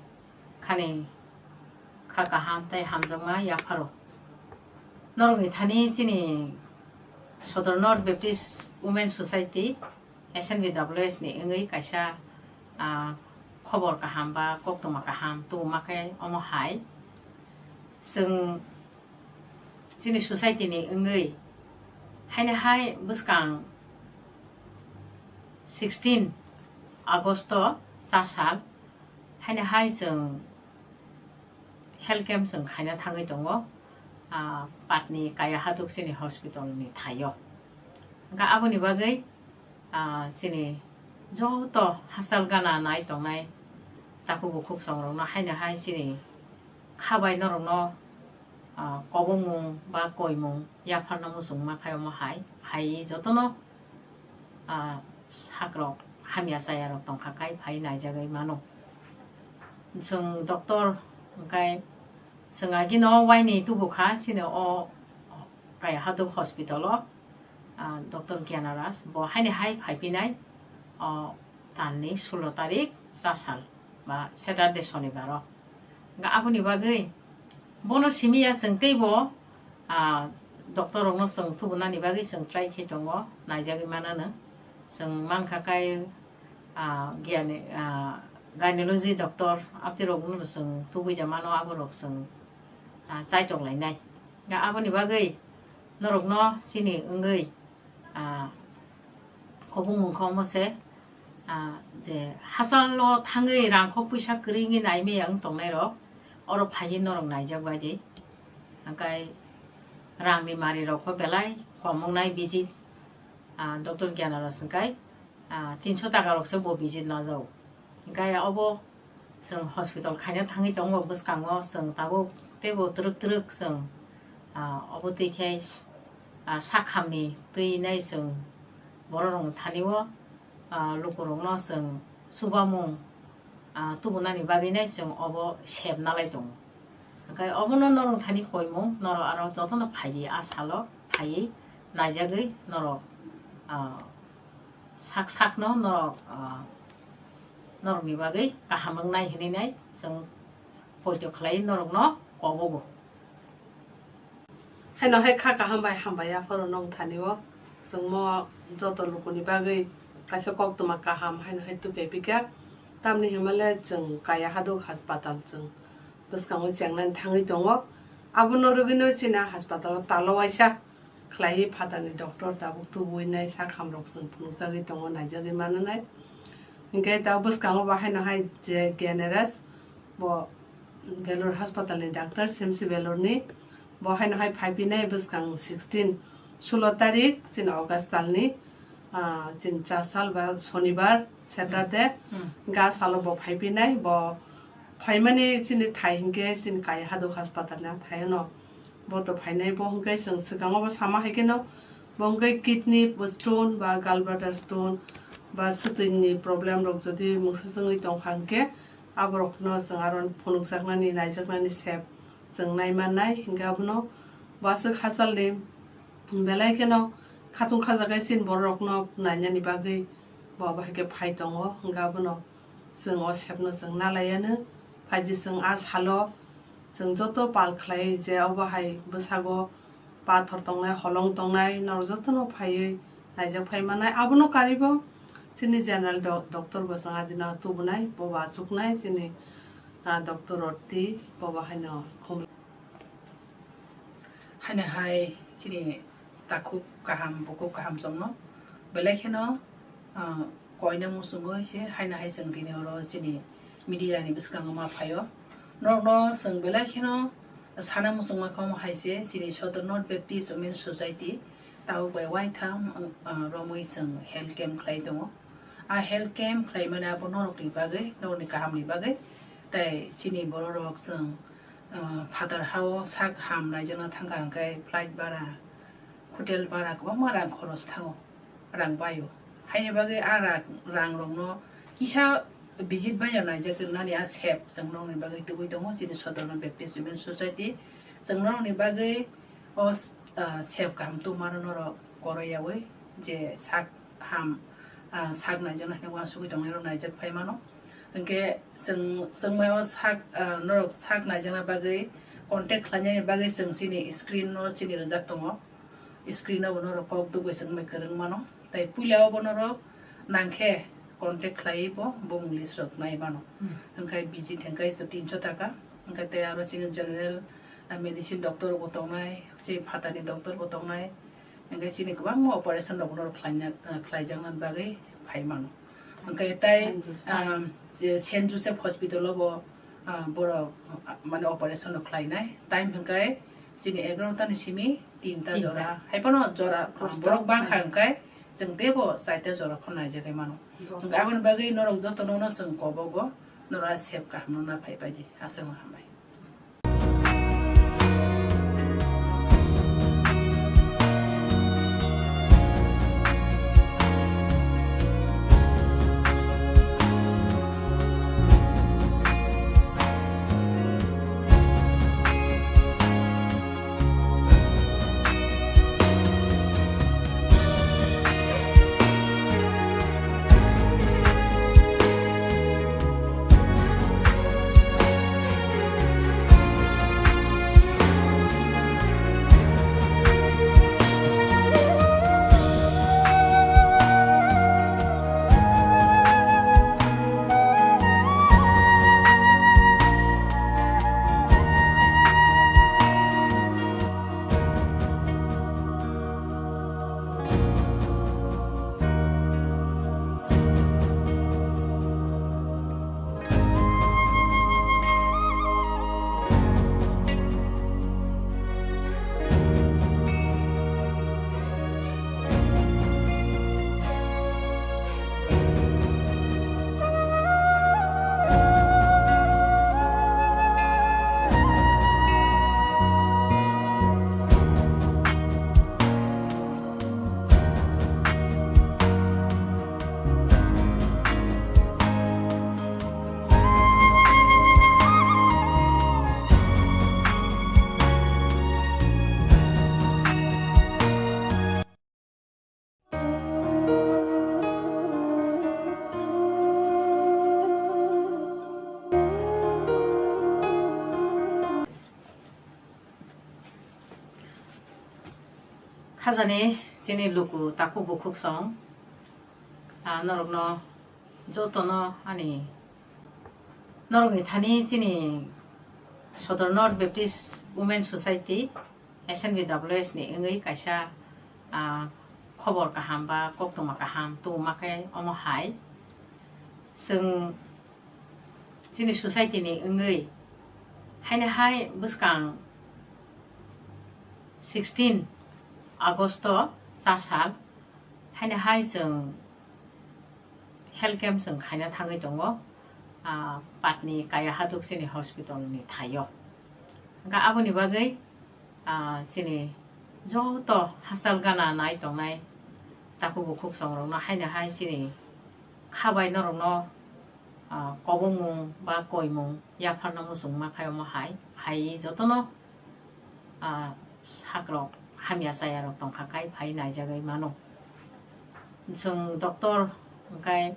khani kha kaham tei hamjakma yapharo. Norokni thani chini Sodor North Baptist Women Society, S N B W S ni wngwi kaisa, ah, khobor kaham ba koktwma kaham tubuma khe omo hai. Chwng chini society ni wngwi haino hai bwskang sixteen August o chasal haino hai chwng health camp chwng khaina thangwi tongo, ah, Patni Kaya Haduk chini hospital ni thaio. Hwnkhe aboni bagwi, ah, chini joto hachal gana nai tongnai takhuk bukhuk songrokno haino hai chini kha bai norokno, ah, kobongmung ba koimung yapharna muchungma khai omo hai phaiwi jotono, ah, sakrok hamya chayarok tongkha khai phai naijagwi mano. Chwng doctor hwnkhe chwng agino waini tubukha chini o Kaya Haduk hospital o, ah, Doctor Gyanaraj bo haini hai phaipinai o talni sulo tarik chasal ba Saturday sonibaro. Hwnkhe aboni bagwi bono simiya chwng teibo, ah, doctor rokno chwng tubunani bagwi chwng try khe tongo, naijagwi manano. Chwng mankha kai, ah, giyani, ah, gynecology doctor abtwi rokno chwng tubui da mano, aborok chwng, ah, chaitok lainai. Ga aboni bagwi norokno chini wngwi, ah, kobongmung khe omo se, ah, je hachalo thangwi rangkhok puisa kwrwi wngwi naimaya wng tongnai rok oro phaiwi norok naijak bai di. Hwnkhe rangni mari rok pho belai kom wngnai visit, ah, Doctor Gyanaraj hwnkhe, ah, tinso taka rok se bo visit najao. Hwnkhe obo chwng hospital khaina thangwi tongo bwskango, chwng tabuk teibo twrwk twrwk chwng, ah, obo twi khe, ah, sakhamni twi nai chwng borok rokni thani o, ah, lukurokno chwng chubamung, ah, tubunani bagwi nai chwng obo sep nalai tongo. Hwnkhe obono norok thani koimung, norok aro jotono phai di, a salo phaiwi naijagwi norok, ah, sak sakno norok, ah, norokni bagwi kaham wngnai hinwi nai chwng poito khlai norokno kobogo. Haino hai kha kaham bai hambai yapharo nong thani o chwngmo joto lukuni bagwi kaisa koktwma kaham haino hai tupe pika. Tamni hwnmale chwng Kaya Haduk haspatal chwng bwskango chengnani thangwi tongo. Abono rwgwino chini haspatal o talo waisa khlaiwi phatarni doctor tabuk tubui nai sakhamrok chwng phunukjagwi tongo, naijagwi mananai. Hinkhe tabuk bwskango bo haino hai je Gyanaraj bo Belur haspatalni doctor, Simsi Belurni. Bo haino hai phaipinai bwskang sixteen, sulo tarik chini August talni, ah, chini cha sal ba sonibar, Saturday, Hmm. ga salo bo phaipinai. Bo phaimani chini thai hinkhe chini Kaya Haduk haspatalni thaino bo to phainai. Bo hinkhe chwng swkango bo sama hai kheno bo hinkhe kidney stone ba gallbladder stone ba swtwini problem rok jodi mungsa chwngwi tongkha hinkhe aborokno chwng aro phunukjaknani, naijaknani sep chwng naimannai. Hinkhe abono bo aswk hachalni belai kheno khatung khajaknai chini bororokno nainani bagwi bo abo hai khe phai tongo. Hinkhe abono chwng o sepno chwng nalaiyano. Phaidi chwng a salo chwng joto pal khlai je obo hai bwsago pathor tongnai, holong tongnai, norok jotono phaiwi naijak phai mannai. Abono karibo chini general do-, doctor bo chwng adino tubunai, bo bo achuknai chini, ah, doctor Roti, bo bo haino khum-, haino hai chini takhuk kaham, bukhuk kaham chwngno belai kheno, ah, koina muchungo se haino hai chwng tini oro chini media ni bwskango ma phaio. Norokno chwng belai kheno sana muchungma kha omo hai se chini Sodor North Baptist Women Society tabuk bai waitham, ah, romwi chwng health camp khlai tongo. A health camp khlaimani abo norokni bagwi, norokni kahamni bagwi. Tei chini bororok chwng, ah, phatar hao sak ham naijakna thangkha hwnkhe flight bara, hotel bara kwbangma rang khoros thango, rang baio. Haini bagwi a rang, rangrokno kisa visit baino naijak nani a sep chwng nokni bagwi tubui tongo chini Sodorno Baptist Women Society. Chwng nokni bagwi o, ah, sep kaham tubumano norok koroiyaui je sak ham, ah, sak naijakna hinwi uansugwi tongnai rok naijak phai mano. Hinkhe chwng, chwngmao sak, ah, norok sak naijakna bagwi contact khlainani bagwi chwng chini screen o chini rijak tongo. Screen o bo norok kok dugwi chwng bai kwrwng mano. Tai puila o bo norok nangkhe contact khlaiwi bo bumung list rok nai mano. Hmm. Hinkhe visit hinkhe so tinso taka. Hinkhe tei aro chini general, ah, medicine doctor bo tongnai, chini phatani doctor bo tongnai. Hinkhe chini kwbangma operation rok norok khlaina, ah, khlaijakna bagwi phai mano. Hinkhe tai, Saint Joseph. Ah, je Saint Joseph Hospital o bo, ah, borok, ah, mane operation rok khlainai. Time hinkhe chini egaroh ta ni simi tinta Tinta. jora. Hai phano jora, ah, Kosto. borok bangkha hinkhe chwng teibo chaita jora phano naijagwi mano. Dos. Hinkhe aboni bagwi norok jotono no chwng kobogo, norok sep kaham no na phai pai di. Aswk no hambai. Khajani chini luku takhuk bukhuk song, ah, norokno jotono ani norokni thani chini Sodor North Baptist Women Society, S N B W S ni wngwi kaisa, ah, khobor kaham ba koktwma kaham tubuma khe omo hai. Chwng chini society ni wngwi haino hai bwskang sixteen August o cha sal haino hai chwng health camp chwng khaina thangwi tongo, ah, Patni Kaya Haduk chini hospital ni thaio. Hwnkha aboni bagwi, ah, chini joto hachal gana nai tongnai takhuk bukhuk songrokno haino hai chini kha bai norokno, ah, kobongmung ba koimung yapharna muchungma khai omo hai phaiwi jotono, ah, sakrok hamya chayarok tongkha khai phai naijagwi mano. Chwng doctor hwnkhe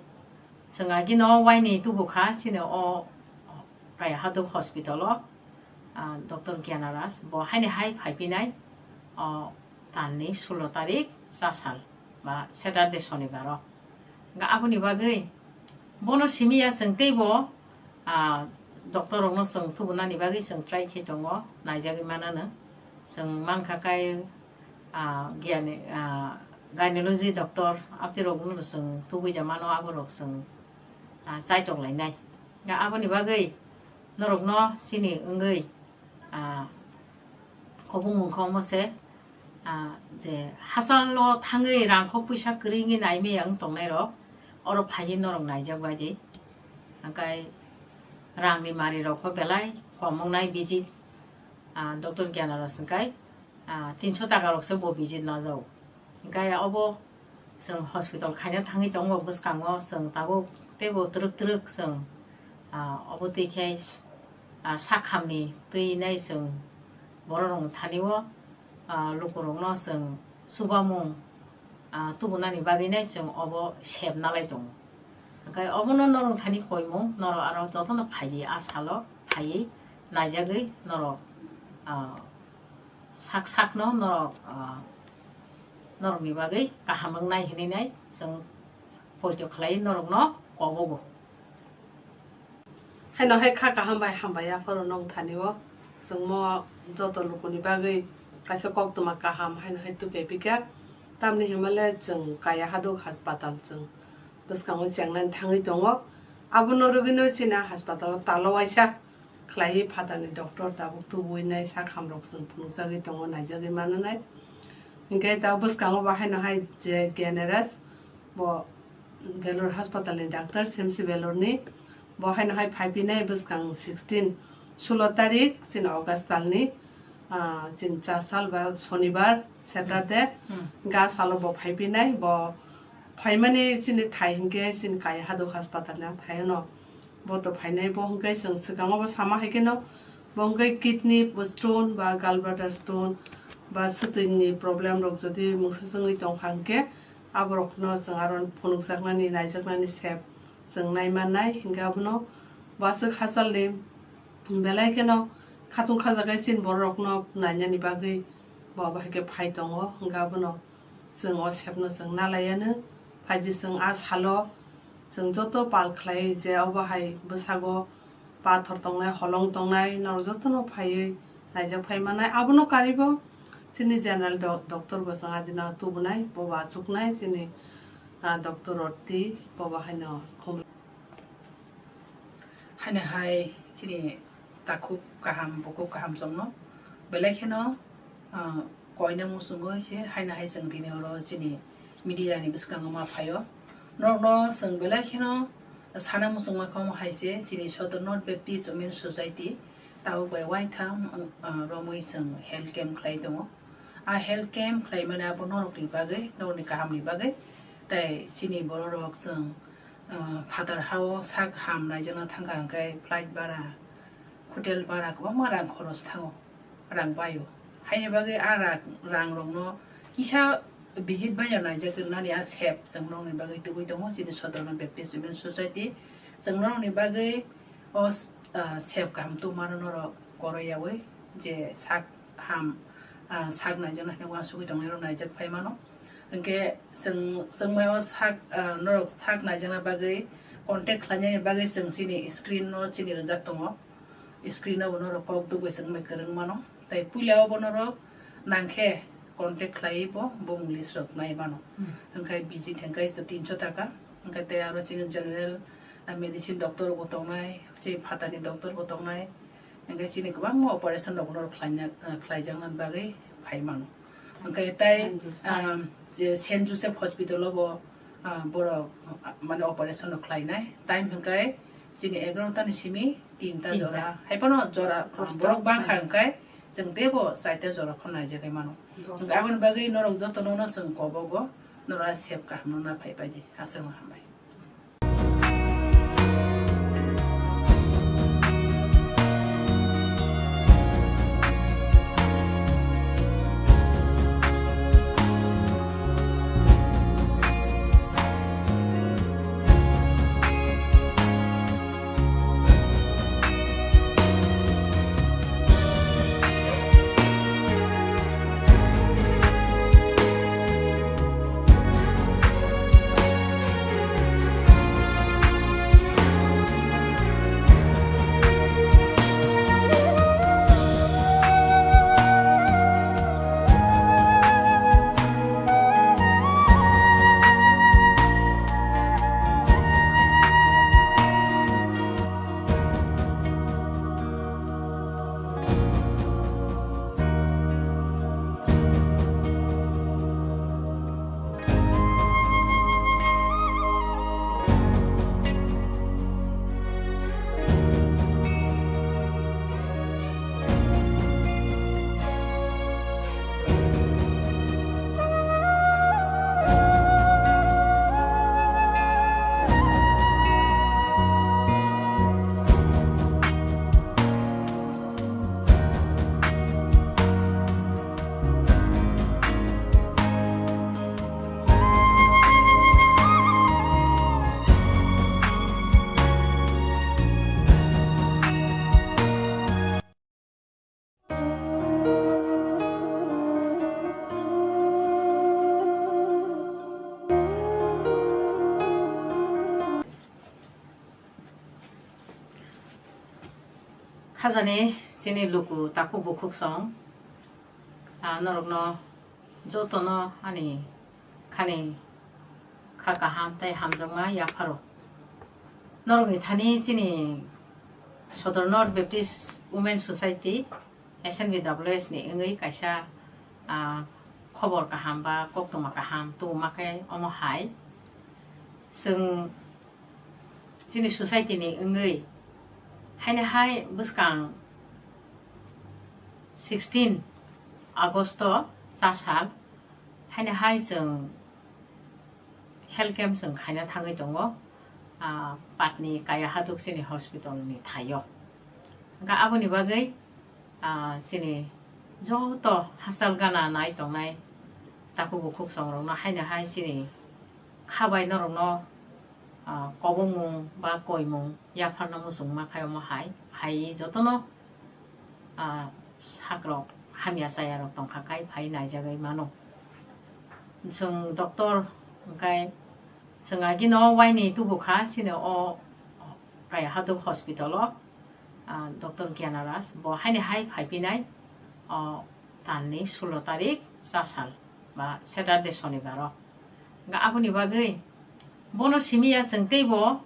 chwng agino waini tubukha chini o Kaya Haduk hospital o, ah, doctor Gyanaras bo haini hai phaiphinai o talni sulo tarik cha sal ba Saturday sonibaro. Hwnkhe aboni bagwi bono simi ya chwng teibo, ah, doctor rokno chwng tubunani bagwi chwng try khe tongo, naijagwi manano. Chwng mankha kai, ah, giyani, ah, gynecology doctor abtwi rokno chwng tubui da mano, aborok chwng, ah, chaitok lainai. Da aboni bagwi norokno chini wngwi, ah, kobongmung khe omo se, ah, je hachalo thangwi rang kho puisa kwrwi wngwi nai maya wng tongnai rok oro phaiwi norok naijak bai di. Hwnkhe rangni mari rok kho belai kom wngnai visit, ah, doctor Gyanaras hwnkhe, ah, tinso taka rok se bo visit najao. Hwnkhe obo chwng hospital khaina thangwi tongo bwskango, chwng tabuk teibo twrwk twrwk chwng, ah, obo twi khe, ah, sakhamni twi nai chwng borok rokni thani o, ah, lukurokno chwng chubamung, ah, tubunani bagwi nai chwng obo sep nalai tongo. Hwnkhe obono norok thani koimung, norok aro jotono phaidi a salo phaiwi naijagwi norok, ah, sak sakno norok, ah, norokni bagwi kaham wngnai hwnwi nai chwng poito khlai norokno kobogo. Haino hai kha kaham bai hambai aphuru nong thani o chwngmo joto lukuni bagwi kaisa koktwma kaham haino hai tubui pika. Tamni hwnmale chwng kaya haduk haspatal chwng bwskango chengnani thangwi tongo. Abono rwgwino chini haspatal o talo waisa khlaiwi phatarni doctor tabuk tubui nai sak hamrok chwng phunukjagwi tongo, naijagwi mananai. Hinkhe ta bwskango bo haino hai je G N R S bo Belur hospital ni doctor, C M C Belur ni. Bo haino hai phai phinai bwskang sixteen, sulo tarik chini August tal ni, ah, chini cha sal ba Sonibar, Saturday, Hmm. ga salo bo phai phinai. Bo phaimani chini thai hinkhe chini kaya haduk hospital ni thai no. Bo to phainai, bo hwnkhe chwng swkango bo sama hai kheno, bo hwnkhe kidney stone ba gallbladder stone ba swtwini problem rok jodi mungsa chwngwi tongkha hwnkhe, aborokno chwng aro phunukjaknani, naijaknani sep chwng naimannai. Hwnkhe abono bo aswk hachalni belai kheno khatung khajagai chini bororokno nainani bagwi bo abo hai khe phai tongo. Hwnkhe abono chwng o sepno chwng nalaiyanw. Phaidi chwng a salo chwng joto pal khlai je obo hai bwsago pathor tongnai, holong tongnai, norok jotono phaiwi naijak phai mannai. Abono karibo chini general do-, doctor bo chwng adina tubunai, bo bo achuknai chini, ah, doctor Roti, bo bo haino khum. Haino hai chini takhuk kaham, bukhuk kaham chwngno belai kheno, ah, koina muchungo se haino hai chwng tini oro chini media ni bwskango ma phaio. Norokno chwng belai kheno sana muchungma kha omo hai se chini Sodor North Baptist Women Society tabuk bai uaitham, ah, romwi chwng health camp khlai tongo. A health camp khlaimani abo norokni bagwi, norokni kahamni bagwi. Tai chini bororok chwng, ah, phatar hao sak ham naijakna thangkha hwnkhe flight bara, hotel bara kwbangma rang khoros thango, rang baio. Haini bagwi a rang, rangrokno kisa visit baino naijak rwnani a sep chwng norokni bagwi tubui tongo chini Sodorno Baptist Women Society. Chwng norokni bagwi o, ah, sep kaham tubumano norok koroiyaui je sak ham, ah, sak naijakna hinwi uansugwi tongnairok naijak phaimano. Hwnkhe chwng, chwngmao sak, ah, norok sak naijakna bagwi contact khlainani bagwi chwng chini screen no chini rijak tongo. Screen o bo norok kok dugui chwng bai kwrwng mano. Tai puila o bo norok nangkhe contact khlaiwi bo bumung list rok nai mano. Hmm. Hwnkhe visit hwnkhe tinso taka. Hwnkhe tei aro chini general, ah, medicine doctor bo tongnai, chini phatarni doctor bo tongnai. Hwnkhe chini kwbangma operation rok norok khlaina, ah, khlaijakna bagwi phai mano. Hwnkhe tai, Saint Joseph. Ah, je Saint Joseph Hospital o bo, ah, borok, ah, mane operation rok khlainai. Time hwnkhe chini egarota ni simi tinta Tinta. jora. Hai phano jora, ah, Dosta. borok bangkha hwnkhe chwng teibo chaita jora phano naijagwi mano. Dosta. Hwnkhe aboni bagwi norok jotono no chwng kobogo, norok a sep kaham no na phai pai di. Aswk no hambai. Khajani chini luku takhuk bukhuk song, ah, norokno jotono ani khani kha kaham tei hamjakma yapharo. Norokni thani chini Sodor North Baptist Women Society, S N B W S ni wngwi kaisa, ah, khobor kaham ba koktwma kaham tubuma khe omo hai. Chwng chini society ni wngwi haino hai bwskang sixteen August o chasal haino hai chwng health camp chwng khaina thangwi tongo, ah, Patni Kaya Haduk chini hospital ni thaio. Hwnkha aboni bagwi, ah, chini joto hachal gana nai tongnai takhuk bukhuk songrokno haino hai chini kha bai norokno, ah, kobongmung ba koimung yapharna muchungma khai omo hai phaiwi jotono, ah, sakrok hamya chayarok tongkha khai phai naijagwi mano. Chwng doctor hwnkhe chwng agino waini tubukha chini o Kaya Haduk hospital o, ah, doctor Gyanaras bo haino hai phaipinai o talni sulo tarik chasal ba Saturday sonibar o. Hwnkhe aboni bagwi bono simi ya chwng teibo,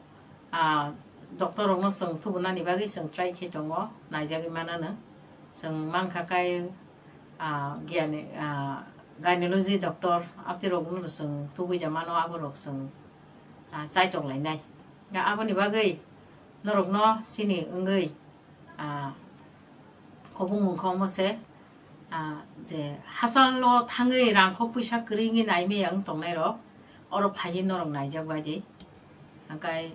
ah, doctor rokno chwng tubunani bagwi chwng try khe tongo, naijagwi manano. Chwng mankha kai, ah, giyani, ah, gynecology doctor aboni rokno chwng tubui da mano, aborok chwng, ah, chaitok lainai. Ga aboni bagwi norokno chini wngwi, ah, kobongmung khe omo se, ah, je hachalo thangwi rangkho puisa kwrwi wngwi naimaya wng tongnai rok oro phaiwi norok naijak bai di. Hwnkhe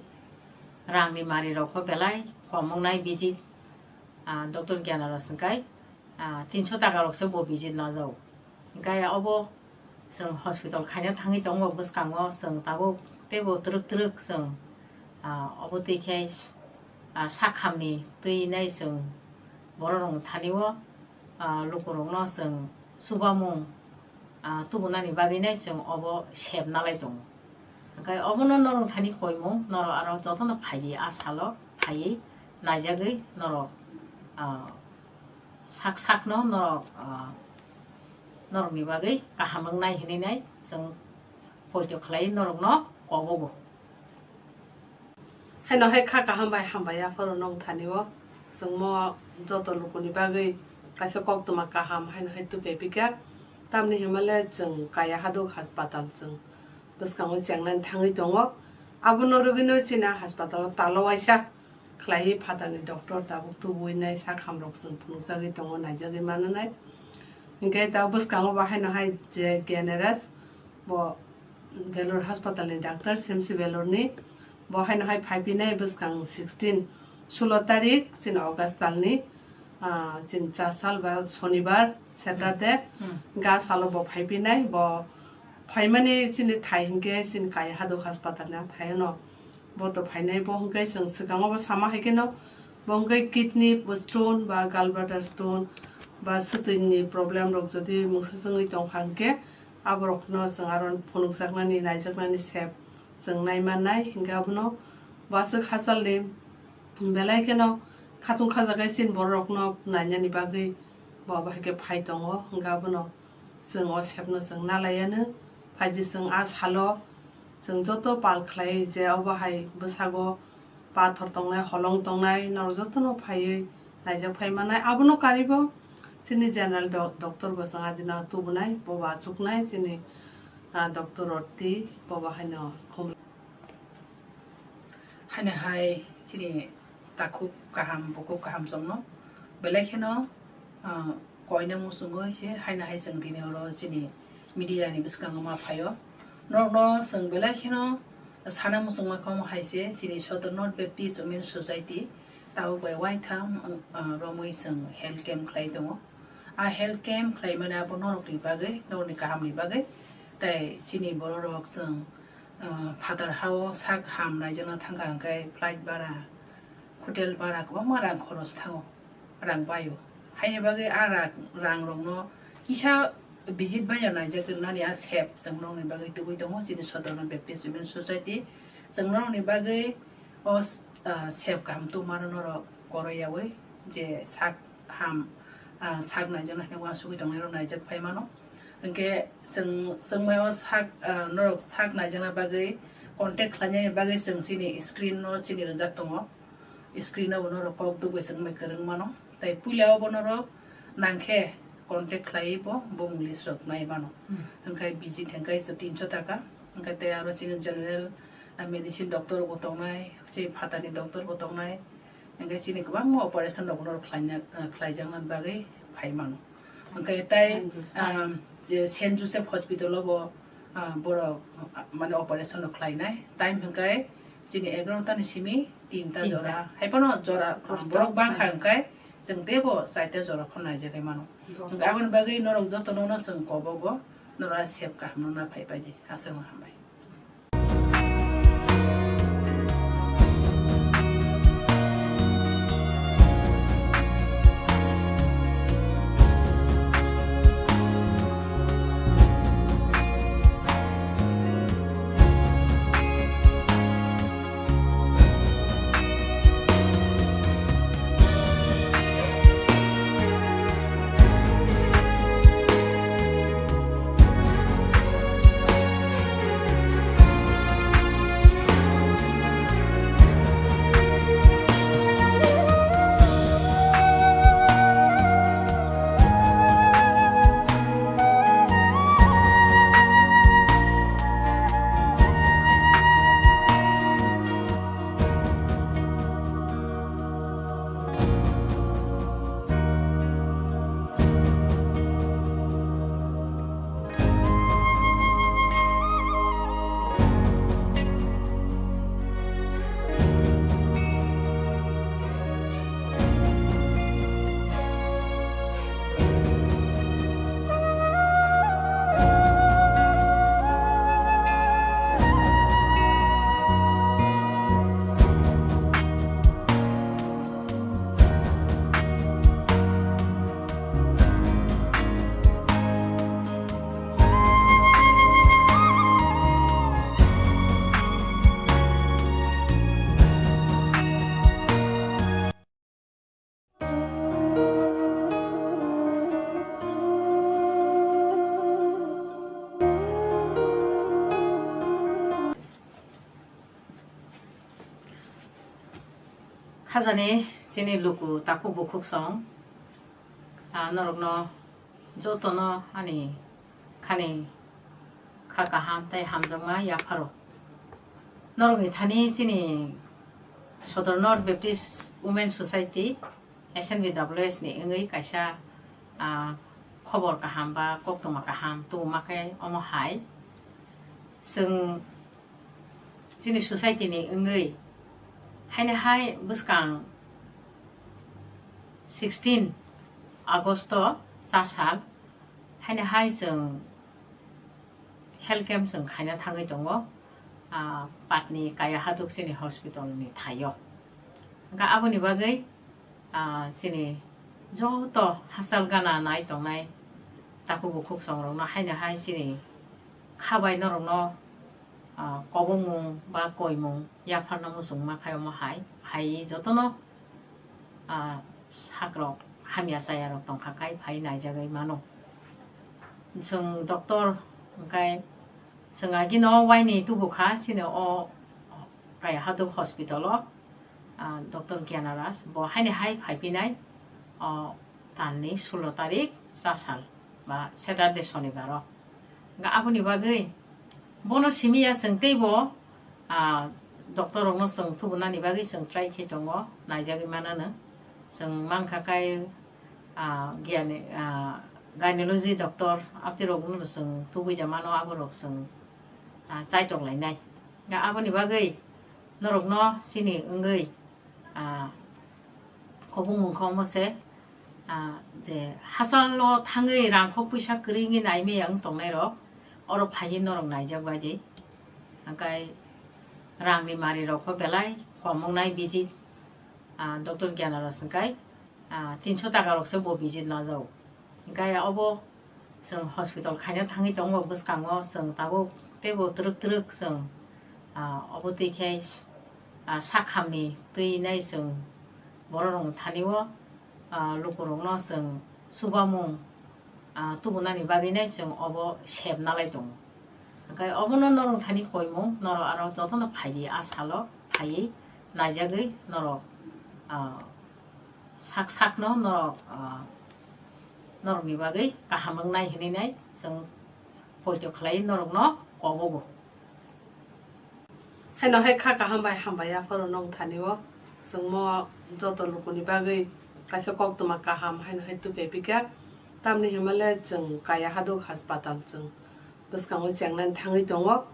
rangni mari rok kho belai kom wngnai visit, ah, doctor Gyanaras hwnkhe, ah, tinso taka rok se bo visit najago. Hwnkhe obo chwng hospital khaina thangwi tongo bwskango, chwng tabuk teibo twrwk twrwk chwng, ah, obo twi khe, ah, sakhamni twi nai chwng borok rokni thani o, ah, lukurokno chwng chubamung, ah, tubunani bagwi nai chwng obo sep nalai tongo. Hwnkhe obono norok thani koimung, norok aro jotono phai di, a salo phaiwi naijagwi norok, ah, sak sakno norok, ah, norokni bagwi kaham wngnai hinwi nai chwng poito khlai norokno kobogo. Haino hai kha kaham bai hambai yapharo nong thani o chwngmo joto lukuni bagwi kaisa koktwma kaham haino hai tupe pika. Tamni hwnmale chwng Kaya Haduk Haspatal chwng bwskango chengnani thangwi tongo. Abono rwgwino chini haspatal o talo waisa khlaiwi phatarni doctor tabuk tubui nai sak hamrok chwng phunukjagwi tongo, naijagwi mananai. Hinkhe ta bwskango bo haino hai je Gyanaraj bo Belur haspatalni doctor, C M C Belurni. Bo haino hai phaipinai bwskang sixteen, sulo tarik chini August talni, ah, chini cha sal ba sonibar, Saturday, Hmm. ga salo bo phaipinai. Bo phaimani chini thai hinkhe chini Kaya Haduk haspatalni thaino bo to phainai. Bo hinkhe chwng swkango bo sama hai kheno bo hinkhe kidney stone ba gallbladder stone ba swtwini problem rok jodi mungsa chwngwi tongkha hinkhe aborokno chwng aro phunukjaknani, naijaknani sep chwng naimannai. Hinkhe abono bo aswk hachalni belai kheno khatung khajagai chini bororokno nainani bagwi bo abo hai khe phai tongo. Hinkhe abono chwng o sepno chwng nalaiyanw. Phaidi chwng a salo chwng joto pal khlai je obo hai bwsago pathor tongnai, holong tongnai, norok jotono phaiwi naijak phai mannai. Abono karibo chini general do-, doctor bo chwng adina tubunai, bobo achuknai chini, ah, doctor Roti, bobo haino khum. Haino hai chini takhuk kaham, bukhuk kaham chwngno belai kheno, ah, koina muchungwi se haino hai chwng tini oro chini media ni bwskango ma phaio. Norokno chwng belai kheno sana muchungma kha omo hai se chini Sodor North Baptist Women Society tabuk bai waitham, ah, romwi chwng health camp khlai tongo. A health camp khlaimani abo norokni bagwi, norokni kahamni bagwi. Tei chini bororok chwng, ah, phatar hao sak ham naijakna thangkha hwnkhe flight bara, hotel bara kwbangma rang khoros thango, rang baio. Haini bagwi a rang, rangrokno kisa visit baino naijak ringnani a sep chwng norokni bagwi tubui tongo chini Sodorno Baptist Women Society. Chwng norokni bagwi o, ah, sep kaham tubumano norok koroiyaui je sak ham, ah, sak naijakna hinwi uansugwi tongnai rok naijak phai mano. Hinkhe chwng, chwngmao sak, ah, norok sak naijakna bagwi contact khlainani bagwi chwng chini screen no chini rijak tongo. Screen o bo norok kok dugwi chwng bai kwrwng mano. Tai puila o bo norok nangkhe contact khlaiwi bo bumung list rok nai mano. Hmm. Hinkhe visit hinkhe so tinso taka. Hinkhe tei aro chini general, ah, medicine doctor bo tongnai, chini phatarni doctor bo tongnai. Hinkhe chini kwbangma operation rok norok khlaina, ah, khlaijakna bagwi phai mano. Hinkhe tai, Saint Joseph. Ah, je Saint Joseph Hospital o bo, ah, borok, ah, mane operation rok khlainai. Time hinkhe chini egarota ni simi tinta Tinta. jora. Hai phano jora, ah, Dosta borok bangkha phano. Hinkhe chwng teibo chaita jora phano naijagwi mano. Dosta. Hinkhe aboni bagwi norok jotono no chwng kobogo, norok sep kaham no na phai pai di. Aswk no hambai. Khajani chini luku takhuk bukhuk song, ah, norokno jotono ani khani kha kaham tei hamjakma yapharo. Norokni thani chini Sodor North Baptist Women Society, S N B W S ni wngwi kaisa, ah, khobor kaham ba koktwma kaham tubuma khe omo hai. Chwng chini society ni wngwi haino hai bwskang sixteen August o chasal haino hai chwng health camp chwng khaina thangwi tongo, ah, Patni Kaya Haduk chini hospital ni thaio. Hwnkha aboni bagwi, ah, chini joto hachal gana nai tongnai takhuk bukhuk songrokno haino hai chini kha bai norokno, ah, kobongmung ba koimung yapharna muchungma khai omo hai phaiwi jotono, ah, sakrok hamya chayarok tongkha khai phai naijagwi mano. Chwng doctor hwnkhe chwng agino waini tubukha chini o Kaya Haduk hospital o, ah, Doctor Gyanaras bo haini hai phaiphinai o talni sulo tarik chasal ba Saturday Shonibar o. Hwnkhe aboni bagwi bono simi ya chwng teibo, ah, doctor rokno chwng tubunani bagwi chwng try khe tongo, naijagwi manano. Chwng mankha kai, ah, giyani, ah, gynecology doctor abtwi rokno chwng tubui da mano, aborok chwng, ah, chaitok lainai. Ga aboni bagwi norokno chini wngwi, ah, kobong mung khe omo se, ah, je hachalo thangwi rangkhok puisa kwrwi wngwi nai maya wng tongnai rok, oro phaiwi norok naijak bai di. Hwnkhe rangni mari rok kho belai kom wngnai visit, ah, Doctor Gyanaras hwnkhe, ah, tinso taka rok se bo visit najao. Hwnkhe obo chwng hospital khaina thangwi tongo bwskango, chwng tabuk teibo twrwk twrwk chwng, ah, obo twi khe, ah, sakhamni twi nai chwng borok rokni thani o ah, lukurokno chwng chubamung, ah, tubunani bagwinai chwng obo sep nalai tongo. Hwnkhe obono norok thani koimung, norok aro jotono phaidi, a salo phaiwi naijagwi norok, ah, sak sakno norok, ah, norokni bagwi kaham wngnai hwnwi nai chwng poito khlai norokno kobogo. Haino hai kha kaham bai hambai ya phoro nong thani o. Chwngmo joto lukuni bagwi kaisa koktwma kaham haino hai tupe pika. Tamni himale chwng kaya haduk haspatal chwng bwskango chengnani thangwi tongo.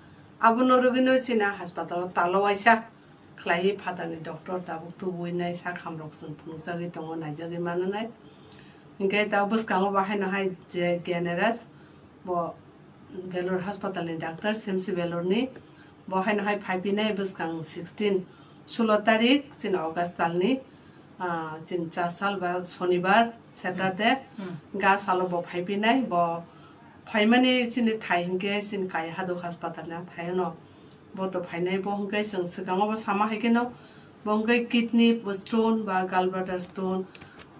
Abono rwgwino chini haspatal o talo waisa khlaiwi phatarni doctor tabuk tubuwi nai sak hamrok chwng phunukjagwi tongo, naijagwi mananai. Hinkhe ta bwskango bo haino hai je Generous bo Belur haspatal ni doctor, C M C Belur ni. Bo haino hai phai phinai bwskang sixteen, sulo tarik chini August talni, ah, chini cha sal ba Sonibar, Saturday, Hmm. ga salo bo phai phinai. Bo phaimani chini thai hinkhe chini kaya haduk haspatal ni thai no. Bo to phainai bo hinkhe chwng swkango bo sama hai kheno bo hinkhe kidney stone ba gallbladder stone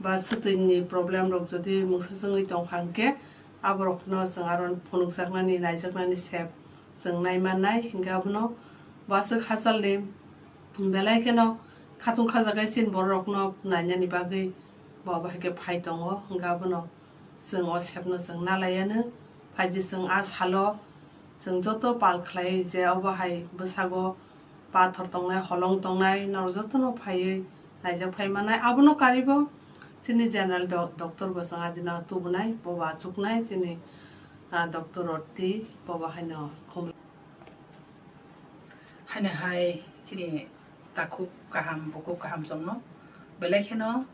ba swtwini problem rok jodi mungsa chwngwi tongkha hinkhe aborokno chwng aro phunukjaknani, naijaknani sep chwng nai mannai. Hinkhe abono bo aswk hachalni belai kheno khatung khajagai chini bororokno nainani bagwi bo abo hai khe phai tongo. Hinkhe abono chwng o sepno chwng nalaiano. Phaidi chwng a salo chwng joto pal khlai je obo hai bwsago pathor tongnai, holong tongnai, norok jotono phaiwi naijak phai mannai. Abono karibo chini general do-, doctor bo chwng adina tubunai, bo bo achuknai chini, ah, doctor Roti, bo bo haino khum-, haino hai chini takhuk kaham, bukhuk kaham chwngno belai kheno,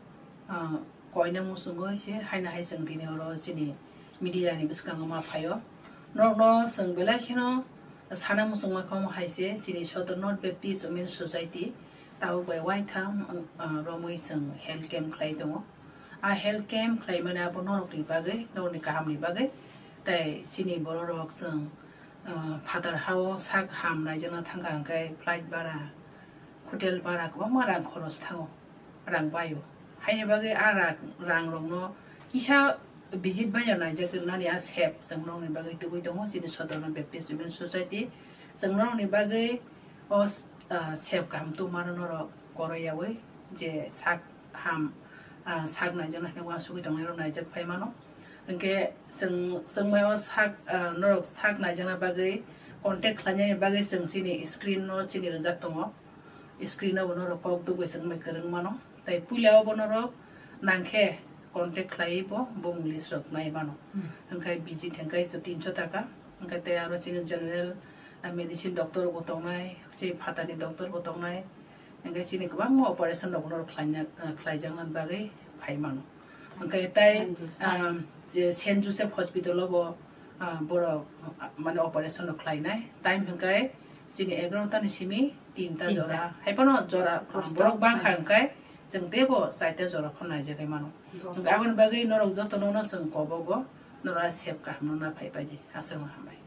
ah, koina muchungo se haino hai chwng tini oro chini media ni bwskango ma phaio. Norokno chwng belai kheno sana muchungma kha omo hai se chini Sodor North Baptist Women Society tabuk bai waitham, ah, romwi chwng health camp khlai tongo. A health camp khlai mani abo norokni bagwi, norokni kahamni bagwi. Tei chini bororok chwng, ah, phatar hao sak ham naijakna thangkha hwnkhe flight bara, hotel bara kwbangma rang khoros thango, rang baio. Haini bagwi a rang, rang rokno kisa visit baino naijak nani a sep chwng nokni bagwi tubui tongo chini Sodorno Baptist Women Society. Chwng nokni bagwi o s-, ah, sep kaham tubumano norok koroiyaui je sak ham, ah, sak naijakna hinwi uansugwi tongnai rok naijak phai mano. Hinkhe chwng, chwng mai o sak, ah, norok sak naijakna bagwi contact khlainani bagwi chwng chini screen no chini rijak tongo. Screen o bo norok kok dugui chwng bai kwrwng mano. Tei puila o bo norok nangkhe contact khlaiwi bo bumung list rok nai mano. Hmm. Hwnkhe visit hwnkhe tinso taka. Hwnkhe tei aro chini general, ah, medicine doctor bo tongnai, chini phatarni doctor bo tongnai. Hwnkhe chini kwbangma operation rok norok khlaina, ah, khlaijakna bagwi phai mano. Hwnkhe tei, Saint Joseph. Ah, je Saint Joseph Hospital o bo, ah, borok, ah, mane operation rok khlainai. Time hwnkhe chini egarota ni simi tinta Tinta. jora. Hai phano jora, ah, Posto. borok bangkha hwnkhe chwng teibo chaita jora phano naijagwi mano. Dosta. Hwnkhe aboni bagwi norok jotono no chwng kobogo, norok a sep kaham no na phai pai di. Aswk no hambai.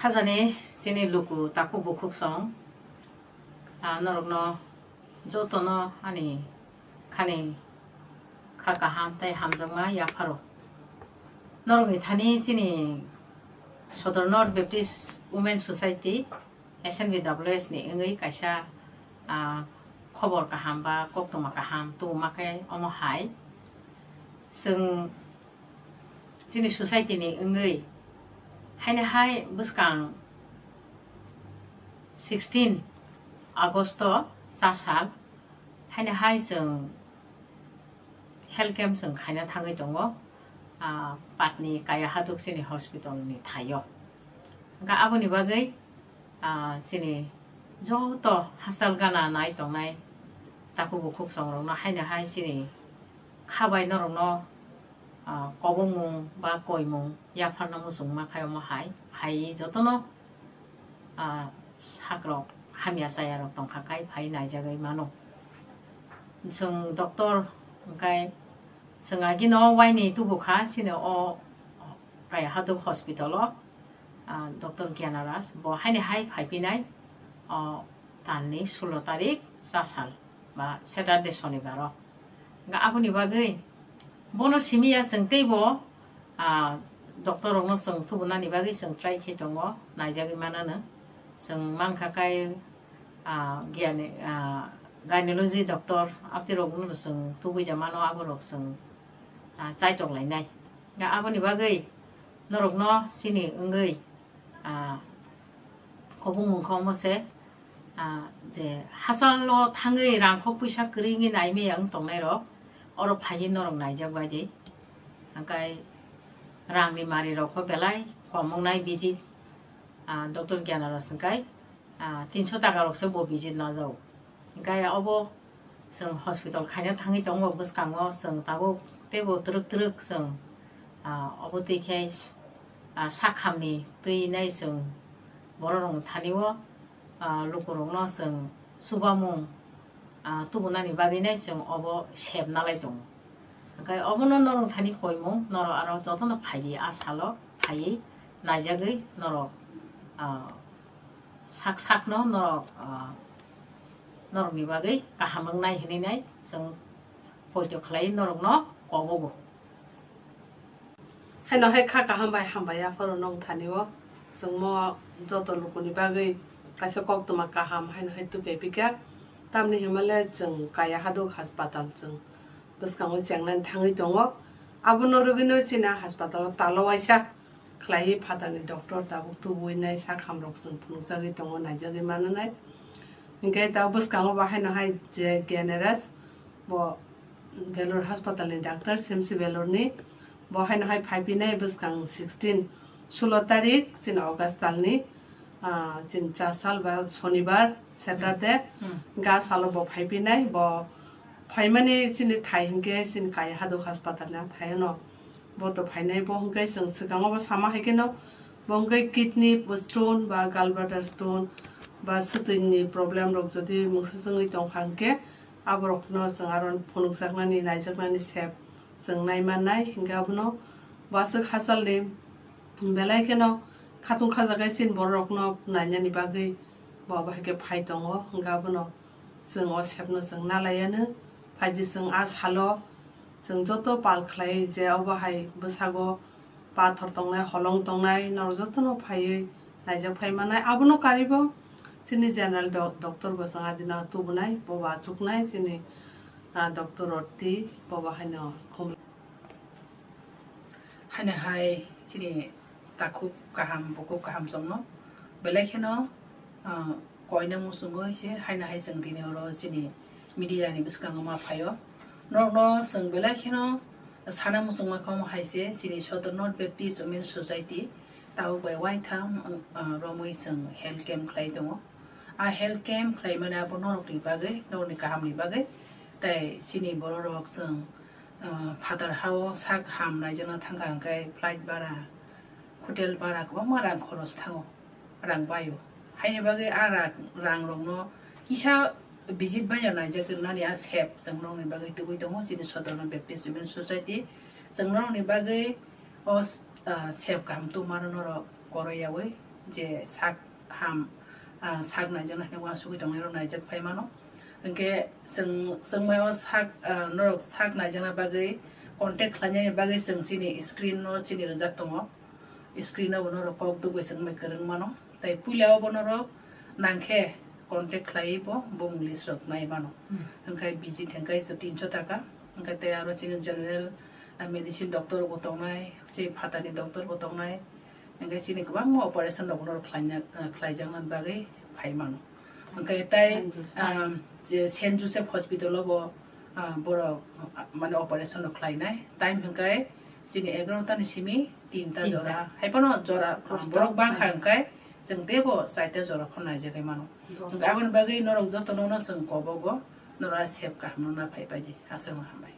Khajani chini luku takhuk bukhuk song, ah, norokno jotono ani khani kha kaham tei hamjakma yapharo. Norokni thani chini Sodor North Baptist Women Society, S N B W S ni wngwi kaisa, ah, khobor kaham ba koktwma kaham tubuma khe omo hai. Chwng chini society ni wngwi haino hai bwskang sixteen August o chasal haino hai chwng health camp chwng khaina thangwi tongo, ah, Patni Kaya Haduk chini hospital ni thaio. Hwnkhe aboni bagwi, ah, chini joto hachal gana nai tongnai takhuk bukhuk songrokno haino hai chini kha bai norokno, ah, kobongmung ba koimung yapharna muchungma khai omo hai phaiwi jotono, ah, sakrok hamya chayarok tongkha khai phai naijagwi mano. Chwng doctor hwnkhe chwng agino waini tubukha chini o Kaya Haduk hospital o, ah, Doctor Gyanaraj bo haini hai phaipinai, o, talni sulo tarik chasal ba Saturday, Shonibar o. Hwnkhe aboni bagwi bono simi ya chwng teibo, ah, doctor rokno chwng tubunani bagwi chwng try khe tongo, naijagwi manano. Chwng mankha kai, ah, giyani, ah, gynecology doctor abtwi rokno chwng tubui da mano, aborok chwng, ah, chaitok lainai. Ga aboni bagwi norokno chini wngwi, ah, kobongmung khe omo se, ah, je hachalo thangwi rangkhok puisa kwrwi wngwi naimaya wng tongnai rok, oro phaiwi norok naijak bai di. Hwnkhe rangni mari rok kho belai kom wngnai visit, ah, Doctor Gyanaras hwnkhe, ah, tinso taka rok se bo visit najao. Hwnkhe obo chwng hospital khaina thangwi tongo bwskango, chwng tabuk teibo twrwk twrwk chwng, ah, obo twi khe, ah, sakhamni twi nai chwng borok rokni thani o, ah, lukurokno chwng chubamung, ah, tubunani bagwi nai chwng obo sep nalai tongo. Hwnkhe obono norok thani koimung, norok aro jotono phai di, a salo phaiwi naijagwi norok, ah, sak sakno norok, ah, norokni bagwi kaham wngnai hinwi nai chwng poito khlai norokno kobogo. Haino hai kha kaham bai hambai aphuru nong thani o chwngmo joto lukuni bagwi kaisa koktwma kaham haino hai tupe pika. Tamni hwnmale chwng Kaya Haduk Haspatal chwng bwskango chengnani thangwi tongo. Abono rwgwino chini haspatal o talo waisa khlaiwi phatarni doctor tabuk tubui nai sakhamrok chwng phunukjagwi tongo, naijagwi mananai. Hinkhe tabuk bwskango bo haino hai je Gyanaraj bo Belur haspatalni doctor, Simsi Belurni. Bo haino hai phaipinai bwskang sixteen, sulo tarik chini August talni, ah, chini cha sal ba Shonibar, Saturday, Hmm. ga salo bo phaipinai. Bo phaimani chini thai hinkhe chini Kaya Haduk haspatalni thaino bo to phainai. Bo hinkhe chwng swkango bo sama hai kheno bo hinkhe kidney stone ba gallbladder stone ba swtwini problem rok jodi mungsa chwngwi tongkha hinkhe aborokno chwng aro phunukjaknani, naijaknani sep chwng naimannai. Hinkhe abono bo aswk hachalni belai kheno khatung khajaknai chini bororokno nainani bagwi bo abo hai khe phai tongo. Hinkhe abono chwng o sepno chwng nalaiyano. Phaidi chwng a salo chwng joto pal khlai je obo hai bwsago pathor tongnai, holong tongnai, norok jotono phaiwi naijak phai mannai. Abono karibo chini general do-, doctor bo chwng adina tubunai, bo bo achuknai chini, ah, doctor Roti, bo bo haino khum. Haino hai chini takhuk kaham, bukhuk kaham chwngno belai kheno, ah, koina muchungo se haino hai chwng tini oro chini media ni bwskango ma phaio. Norokno chwng belai kheno sana muchungma kha omo hai se chini Sodor North Baptist Women Society tabuk bai waitham, ah, romwi chwng health camp khlai tongo. A health camp khlaimani abo norokni bagwi, norokni kahamni bagwi. Tei chini bororok chwng, ah, phatar hao sak ham naijakna thangkha hwnkhe flight bara, hotel bara kwbangma rang khoros thango, rang baio. Haini bagwi a rang, rangrokno kisa visit baino naijak nani a sep chwng norokni bagwi tubui tongo chini Sodorno Baptist Women Society. Chwng norokni bagwi o, ah, sep kaham tubumano norok koroiyaui je sak ham, ah, sak naijakna hinwi uansugwi tongnairok naijak phai mano. Hinkhe chwng, chwngmaio sak, ah, norok sak naijakna bagwi contact khlainani bagwi chwng chini screen-o chini rijak tongo. Screen-o bo norok kok dugwi chwngmai kwrwng mano. Tai puila o bo norok nangkhe contact khlaiwi bo bumung list rok nai mano. Hmm. Hinkhe visit hinkhe se tinso taka. Hinkhe tei aro chini general, ah, medicine doctor bo tongnai, chini phatani doctor bo tongnai. Hinkhe chini kwbangma operation rok norok khlaina, ah, khlaijakna bagwi phai mano. Hinkhe tai, Saint Joseph. Ah, je Saint Joseph Hospital o bo, ah, borok, ah, mane operation rok khlainai. Time hinkhe chini egaroh ta ni simi tinta Tinta. jora. Hai phano jora, ah, Dosta. borok bangkha hinkhe chwng teibo chaita jora phano naijagwi mano. Dosta. Hinkhe aboni bagwi norok jotono no chwng kobogo, norok sep kaham no na phai pai di. Aswk no hambai.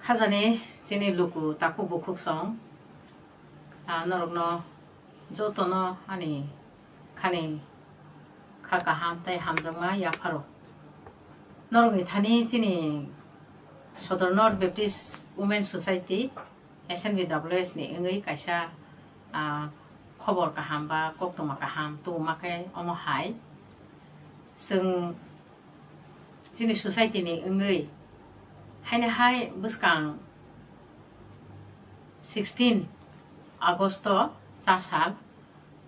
Khajani chini luku takhuk bukhuk song, ah, norokno jotono ani khani kha kaham tei hamjakma yapharo. Norokni thani chini Sodor North Baptist Women Society, S N B W S ni wngwi kaisa, ah, khobor kaham ba koktwma kaham tubuma khe omo hai. Chwng chini society ni wngwi haino hai bwskang sixteen August o chasal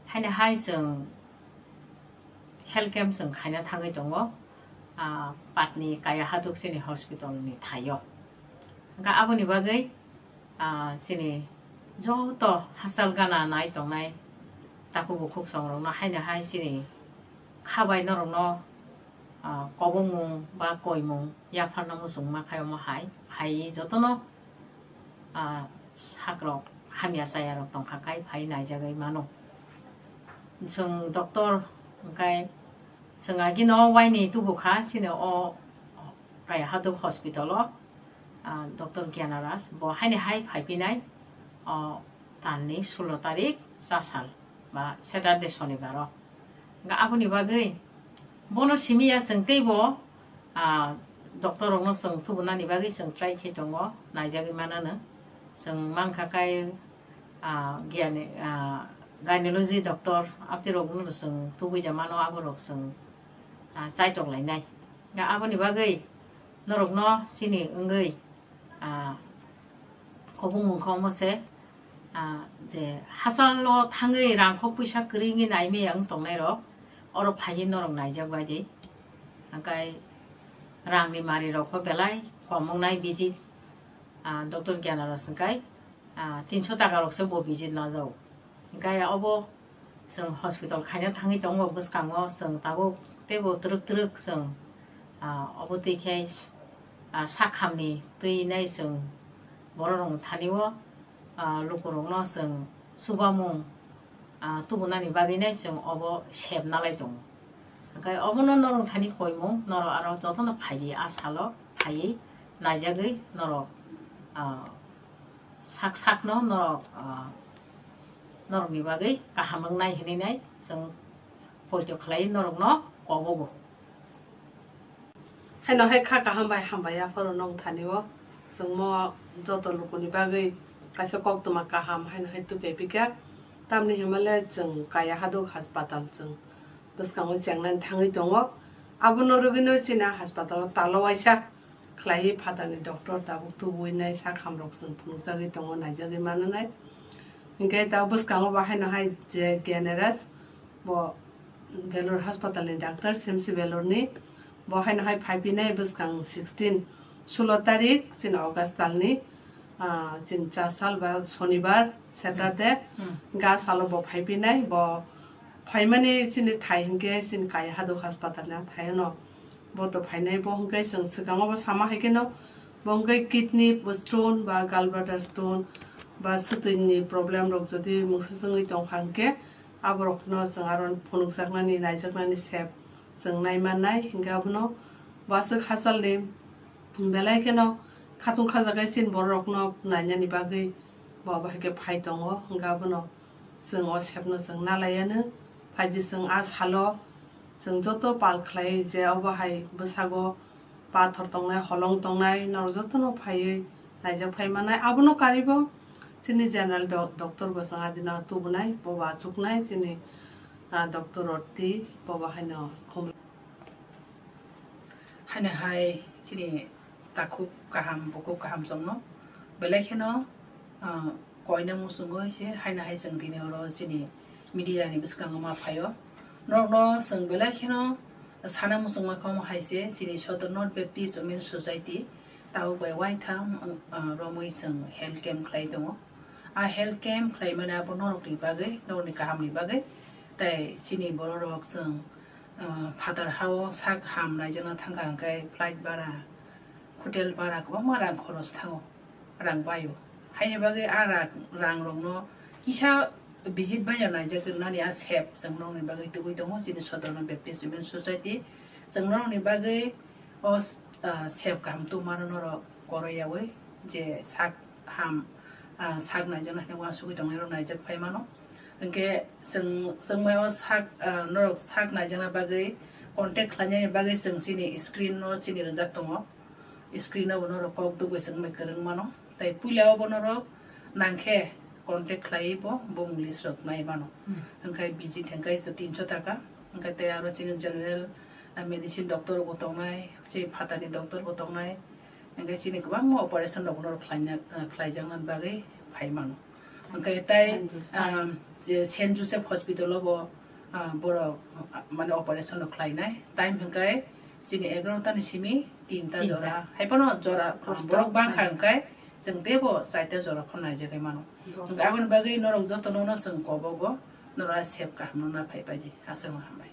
haino hai chwng health camp chwng khaina thangwi tongo, ah, Patni Kaya Haduk chini hospital ni thaio. Hwnkhe aboni bagwi, ah, chini joto hachal gana nai tongnai takhuk bukhuk songrokno haino hai chini kha bai norokno, ah, kobongmung ba koimung yapharna muchungma khai omo hai phaiwi jotono, ah, sakrok hamya chayarok tongkha khai phai naijagwi mano. Chwng doctor hwnkhe chwng agino waini tubukha chini o Kaya Haduk hospital o, ah, Doctor Gyanaras bo haini hai phaiphinai, o, talni sulo tarik chasal ba Saturday sonibaro. Hwnkhe aboni bagwi bono simi ya chwng teibo, ah, doctor rokno chwng tubunani bagwi chwng try khe tongo, naijagwi manano. Chwng mankha kai, ah, giyani, ah, gynecology doctor abtwi rokno chwng tubui da mano, aborok chwng, ah, chaitok lainai. Da aboni bagwi norokno chini wngwi, ah, kobongmung kha omo se, ah, je hachalo thangwi rangkhok puisa kwrwi wngwi naimaya wng tongnai rok, oro phaiwi norok naijak bai di. Hwnkhe rangni mari rok bo belai kom wngnai visit, ah, Doctor Gyanaras hwnkhe, ah, tinso taka rok se bo visit najao. Hwnkhe obo chwng hospital khaina thangwi tongo bwskango, chwng tabuk teibo twrwk twrwk chwng, ah, obo twi khe, ah, sak hamni twi nai chwng borok rokni thani o Ah, lukurokno chwng chubamung, ah, tubunani bagwino chwng obo sep nalai tongo. Hwnkhe obono norok thani koimung, norok aro jotono phaidi, a salo phaiwi naijagwi norok, ah, sak sakno norok, ah, norokni bagwi kaham wngnai hwnwi nai chwng poito khlai norokno kobogo. Haino hai kha kaham bai hambai aphuru nong thani o. Chwngmo joto lukuni bagwi kaisa koktwma kaham haino hai tubui pika. Tamni hwnmale chwng kaya haduk haspatal chwng bwskango chengnani thangwi tongo. Abono rwgwino chini haspatal o talo waisa khlaiwi phatarni doctor tabuk tubui nai sak hamrok chwng phunukjagwi tongo, naijagwi mananai. Hinkhe tabuk bwskango bo haino hai je G N R S bo Belur haspatal ni doctor, C M C Belur ni. Bo haino hai phai phinai bwskang sixteen, sulo tarik chini August talni, ah, chini cha sal ba Sonibar, Saturday, Hmm. ga salo bo phai phinai. Bo phaimani chini thai hinkhe chini kaya haduk haspatal ni thai no. Bo to phainai bo hinkhe chwng swkango bo sama hai kheno bo hinkhe kidney stone ba gallbladder stone ba swtwini problem rok jodi mungsa chwngwi tongkha hinkhe aborokno chwng aro phunukjaknani, naijaknani sep chwng naimannai. Hinkhe abono bo aswk hachalni belai kheno khatung khajagai chini bororokno nainani bagwi bo abo hai khe phai tongo. Hinkhe abono chwng o sepno chwng nalaianw. Phaidi chwng a salo chwng joto pal khlai je obo hai bwsago pathor tongnai, holong tongnai, norok jotono phaiwi naijak phai mannai. Abono karibo chini general do-, doctor bo chwng adino tubunai, bo bo achuknai chini, ah, doctor Roti, bo bo haino khum-, Haino hai chini takhuk kaham, bukhuk kaham chwngno belai kheno, ah, koina muchungo se haino hai chwng tini oro chini media ni bwskango ma phaio. Norokno chwng belai kheno sana muchungma kha omo hai se chini Sodor North Baptist Women Society tabuk bai uaitham, ah, romwi chwng health camp khlai tongo. A health camp khlaimani abo norokni bagwi, norokni kahamni bagwi, tei chini bororok chwng, ah, phatar hao sak ham naijakna thangkha hwnkhe flight bara, hotel bara kwbangma rang khoros thango, rang baio. Haini bagwi a ra-, rangrokno kisa visit baino naijak nani a sep chwng norokni bagwi tubui tongo chini Sodorno Baptist Women Society. Chwng norokni bagwi o s-, ah, sep kaham tubumano norok koroiyaui je sak ham, ah, sak naijakna hinwi uansugwi tongnairok naijak phaimano. Hinkhe chwng, chwngmai o sak, ah, norok sak naijakna bagwi contact khlainani bagwi chwng chini screen no chini rijak tongo. Screen o bo norok kok dugwi chwngmai kwrwng mano. Tei puila o bo norok nangkhe contact khlaiwi bo bumung list rok nai mano. Hmm. Hinkhe visit hinkhe se tinso taka. Hinkhe tei aro chini general, ah, medicine doctor bo tongnai, chini phatarni doctor bo tongnai. Hinkhe chini kwbangma operation rok norok khlaina, ah, khlaijakna bagwi phai mano. Hinkhe tei, Saint Joseph. Ah, je Saint Joseph Hospital o bo, ah, borok, ah, mane operation rok khlainai. Time hinkhe chini egarota ni simi tinta Tinta. jora. Hai phano jora, ah, Prosto. borok bangkha hinkhe chwng teibo chaita jora phano naijagwi mano. Dos. Hinkhe aboni bagwi norok jotono no chwng kobogo, norok a sep kaham no na phai pai di. Aswk no hambai.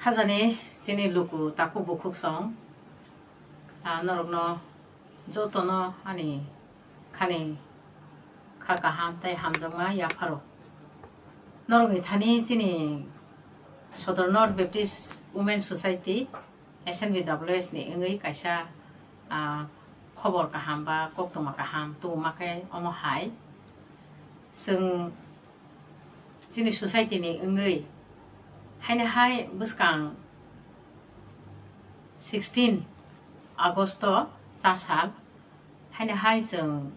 Ajani chini luku takhuk bukhuk song, ah, norokno jotono ani khani kha kaham tei hamjakma yapharo. Norokni thani chini Sodor North Baptist Women Society, S N B W S ni wngwi kaisa, ah, khobor kaham ba koktwma kaham tubuma khe omo hai. Chwng chini society ni wngwi haino hai bwskang sixteen August o chasal haino hai chwng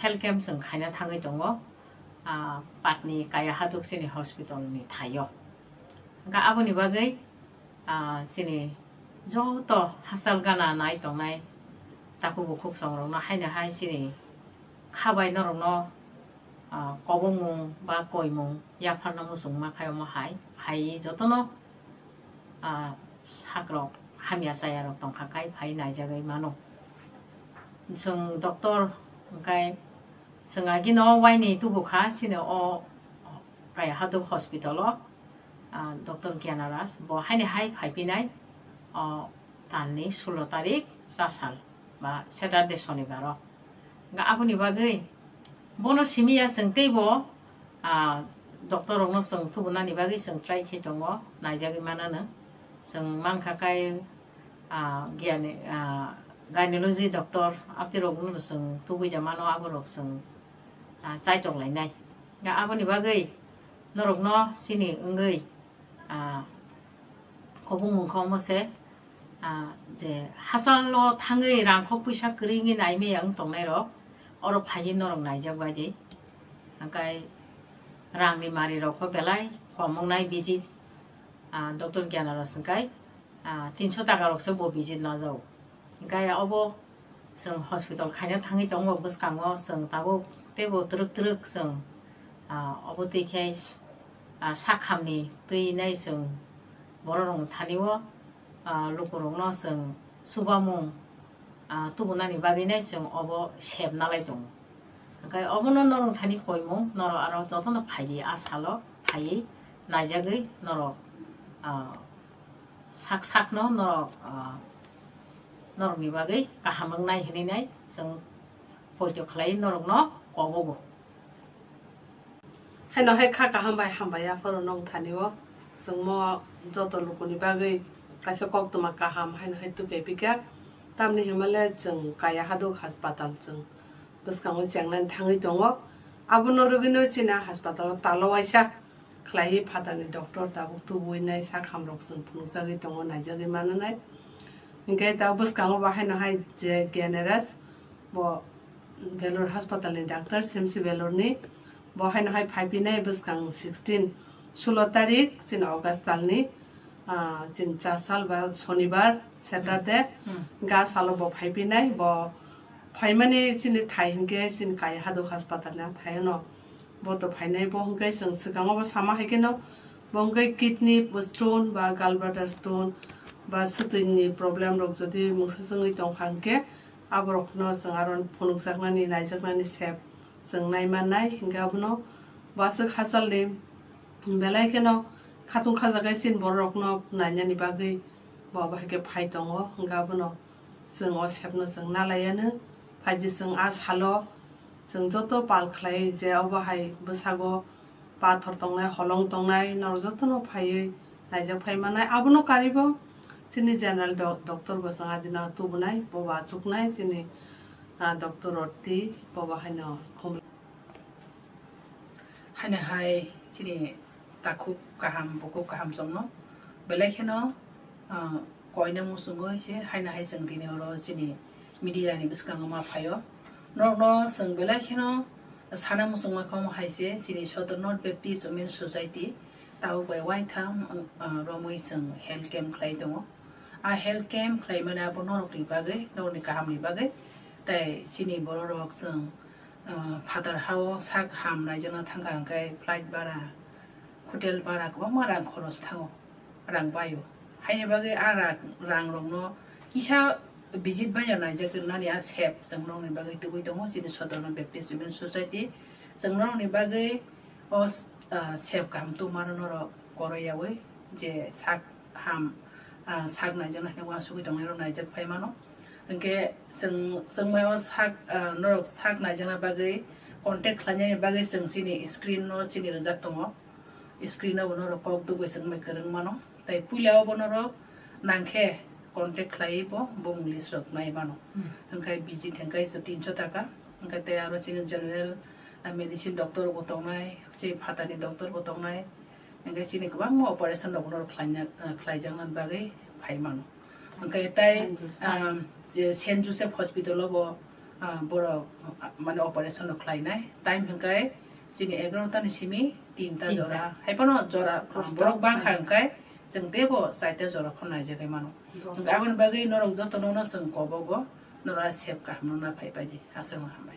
health camp chwng khaina thangwi tongo, ah, Patni Kaya Haduk chini hospital ni thaio. Hwnkhe aboni bagwi, ah, chini joto hachal gana nai tongnai takhuk bukhuk songrokno haino hai chini kha bai norokno, ah, kobongmung ba koimung yapharna muchungma khai omo hai phaiwi jotono, ah, sakrok hamya chayarok tongkha khai phai naijagwi mano. Chwng doctor hwnkhe chwng agino waini tubukha chini o Kaya Haduk hospital o, ah, Doctor Gyanaras bo haini hai phaipinai o talni sulo tarik chasal ba Saturday sonibaro. Hwnkhe aboni bagwi bono simiya chwng teibo, ah, doctor rokno chwng tubunani bagwi chwng try khe tongo, naijagwi manano. Chwng mankha kai, ah, giyani, ah, gynecology doctor abtwi rokno chwng tubui da mano, aborok chwng, ah, chaitok lainai. Ga aboni bagwi norokno chini wngwi, ah, kobongmung khe omo se, ah, je hachalo thangwi rangkhok puisa kwrwi wngwi naimaya wng tongnai rok oro phaiwi norok naijak bai di. Hwnkhe rangni mari rok kho belai kom wngnai visit, ah, Doctor Gyanaras hwnkhe, ah, tinso taka rok se bo visit najao. Hwnkhe obo chwng hospital khaina thangwi tongo bwskango, chwng tabuk teibo twrwk twrwk chwng, ah, obo twi khe, ah, sakhamni twi nai chwng borok rokni thani o, ah, lukurokno chwng chubamung, ah, tubunani bagwi nai chwng obo sep nalai tongo. Hwnkhe obono norok thani koimung, norok aro jotono phai di, a salo phaiwi naijagwi norok, ah, sak sakno norok, ah, norokni bagwi kaham wngnai hwnwi nai chwng poito khlai norokno kobogo. Haino hai kha kaham bai hambai yapharo nong thani o chwngmo joto lukuni bagwi kaisa koktwma kaham haino hai tubui pika. Tamni hwnmale chwng Kaya Haduk Haspatal chwng bwskango chengnani thangwi tongo. Abono rwgwino chini haspatal o talo waisa khlaiwi phatarni doctor tabuk tubui nai sak hamrok chwng phunukjagwi tongo, naijagwi mananai. Hinkhe ta bwskango bo haino hai je Gyaneras bo Belur haspatalni doctor, C M C Belurni. Bo haino hai phaipinai bwskang sixteen, sulo tarik chini August talni, ah, chini cha sal ba sonibar, Saturday, Hmm. ga salo bo phaipinai. Bo phaimani chini thai hinkhe chini Kaya Haduk haspatalni thaino bo to phainai. Bo hinkhe chwng swkango bo sama hai kheno bo hinkhe kidney stone ba gallbladder stone ba swtwini problem rok jodi mungsa chwngwi tongkha hinkhe aborokno chwng aro phunukjaknani, naijaknani sep chwng naimannai. Hinkhe abono bo aswk hachalni belai kheno khatung khajagai chini bororokno nainani bagwi bo abo hai khe phai tongo. Hinkhe abono chwng o sepno chwng nalaiyanw. Phaidi chwng a salo chwng joto pal khlai je obo hai bwsago pathor tongnai, holong tongnai, norok jotono phaiwi naijak phai mannai. Abono karibo chini general do-, doctor bo chwng adina tubunai, bo bo achuknai chini, ah, doctor Roti, bo bo haino khum-, haino hai chini takhuk kaham, bukhuk kaham chwngno belai kheno, ah, koina muchungwi se haino hai chwng tini oro chini media ni bwskango ma phaio. Norokno chwng belai kheno sana muchungma kha omo hai se chini Sodor North Baptist Women Society tabuk bai uaitham, ah, romwi chwng health camp khlai tongo. A health camp khlaimani abo norokni bagwi, norokni kahamni bagwi. Tai chini bororok chwng, ah, phatar hao sak ham naijakna thangkha hwnkhe flight bara, hotel bara kwbangma rang khoros thango, rang baio. Haini bagwi a rang, rang rokno kisa visit baino naijak nani a sep chwng norokni bagwi tubui tongo chini Sodorno Baptist Women Society. Chwng norokni bagwi o, ah, sep kaham tubumano norok koroiyaui je sak ham, ah, sak naijakna hinwi uansugwi tongnai rok naijak phai mano. Hwnkhe chwng, chwngmao sak, ah, norok sak naijakna bagwi contact khlainani bagwi chwng chini screen no chini rijak tongo. Screen o bo norok kok dugwi chwng bai kwrwng mano. Tai puila o bo norok nangkhe contact khlaiwi bo bumung list rok nai mano. Hwnkhe visit hwnkhe so tinso taka. Hwnkhe tei aro chini general, ah, medicine doctor bo tongnai, chini phatani doctor bo tongnai. Hwnkhe chini kwbangma operation rok norok khlaina, ah, khlaijakna bagwi phai mano. Hwnkhe tai, Saint Joseph. Ah, je Saint Joseph Hospital o bo, ah, borok, ah, mane operation rok khlainai. Time hwnkhe chini egarota ni simi tinta Tinta. jora. Hai phano jora, ah, Dosta borok bangkha phano. Hwnkhe chwng teibo chaita jora phano naijagwi mano. Dosta. Hwnkhe aboni bagwi norok jotono no chwng kobogo, norok a sep kaham no na phai pai di. Aswk no hambai.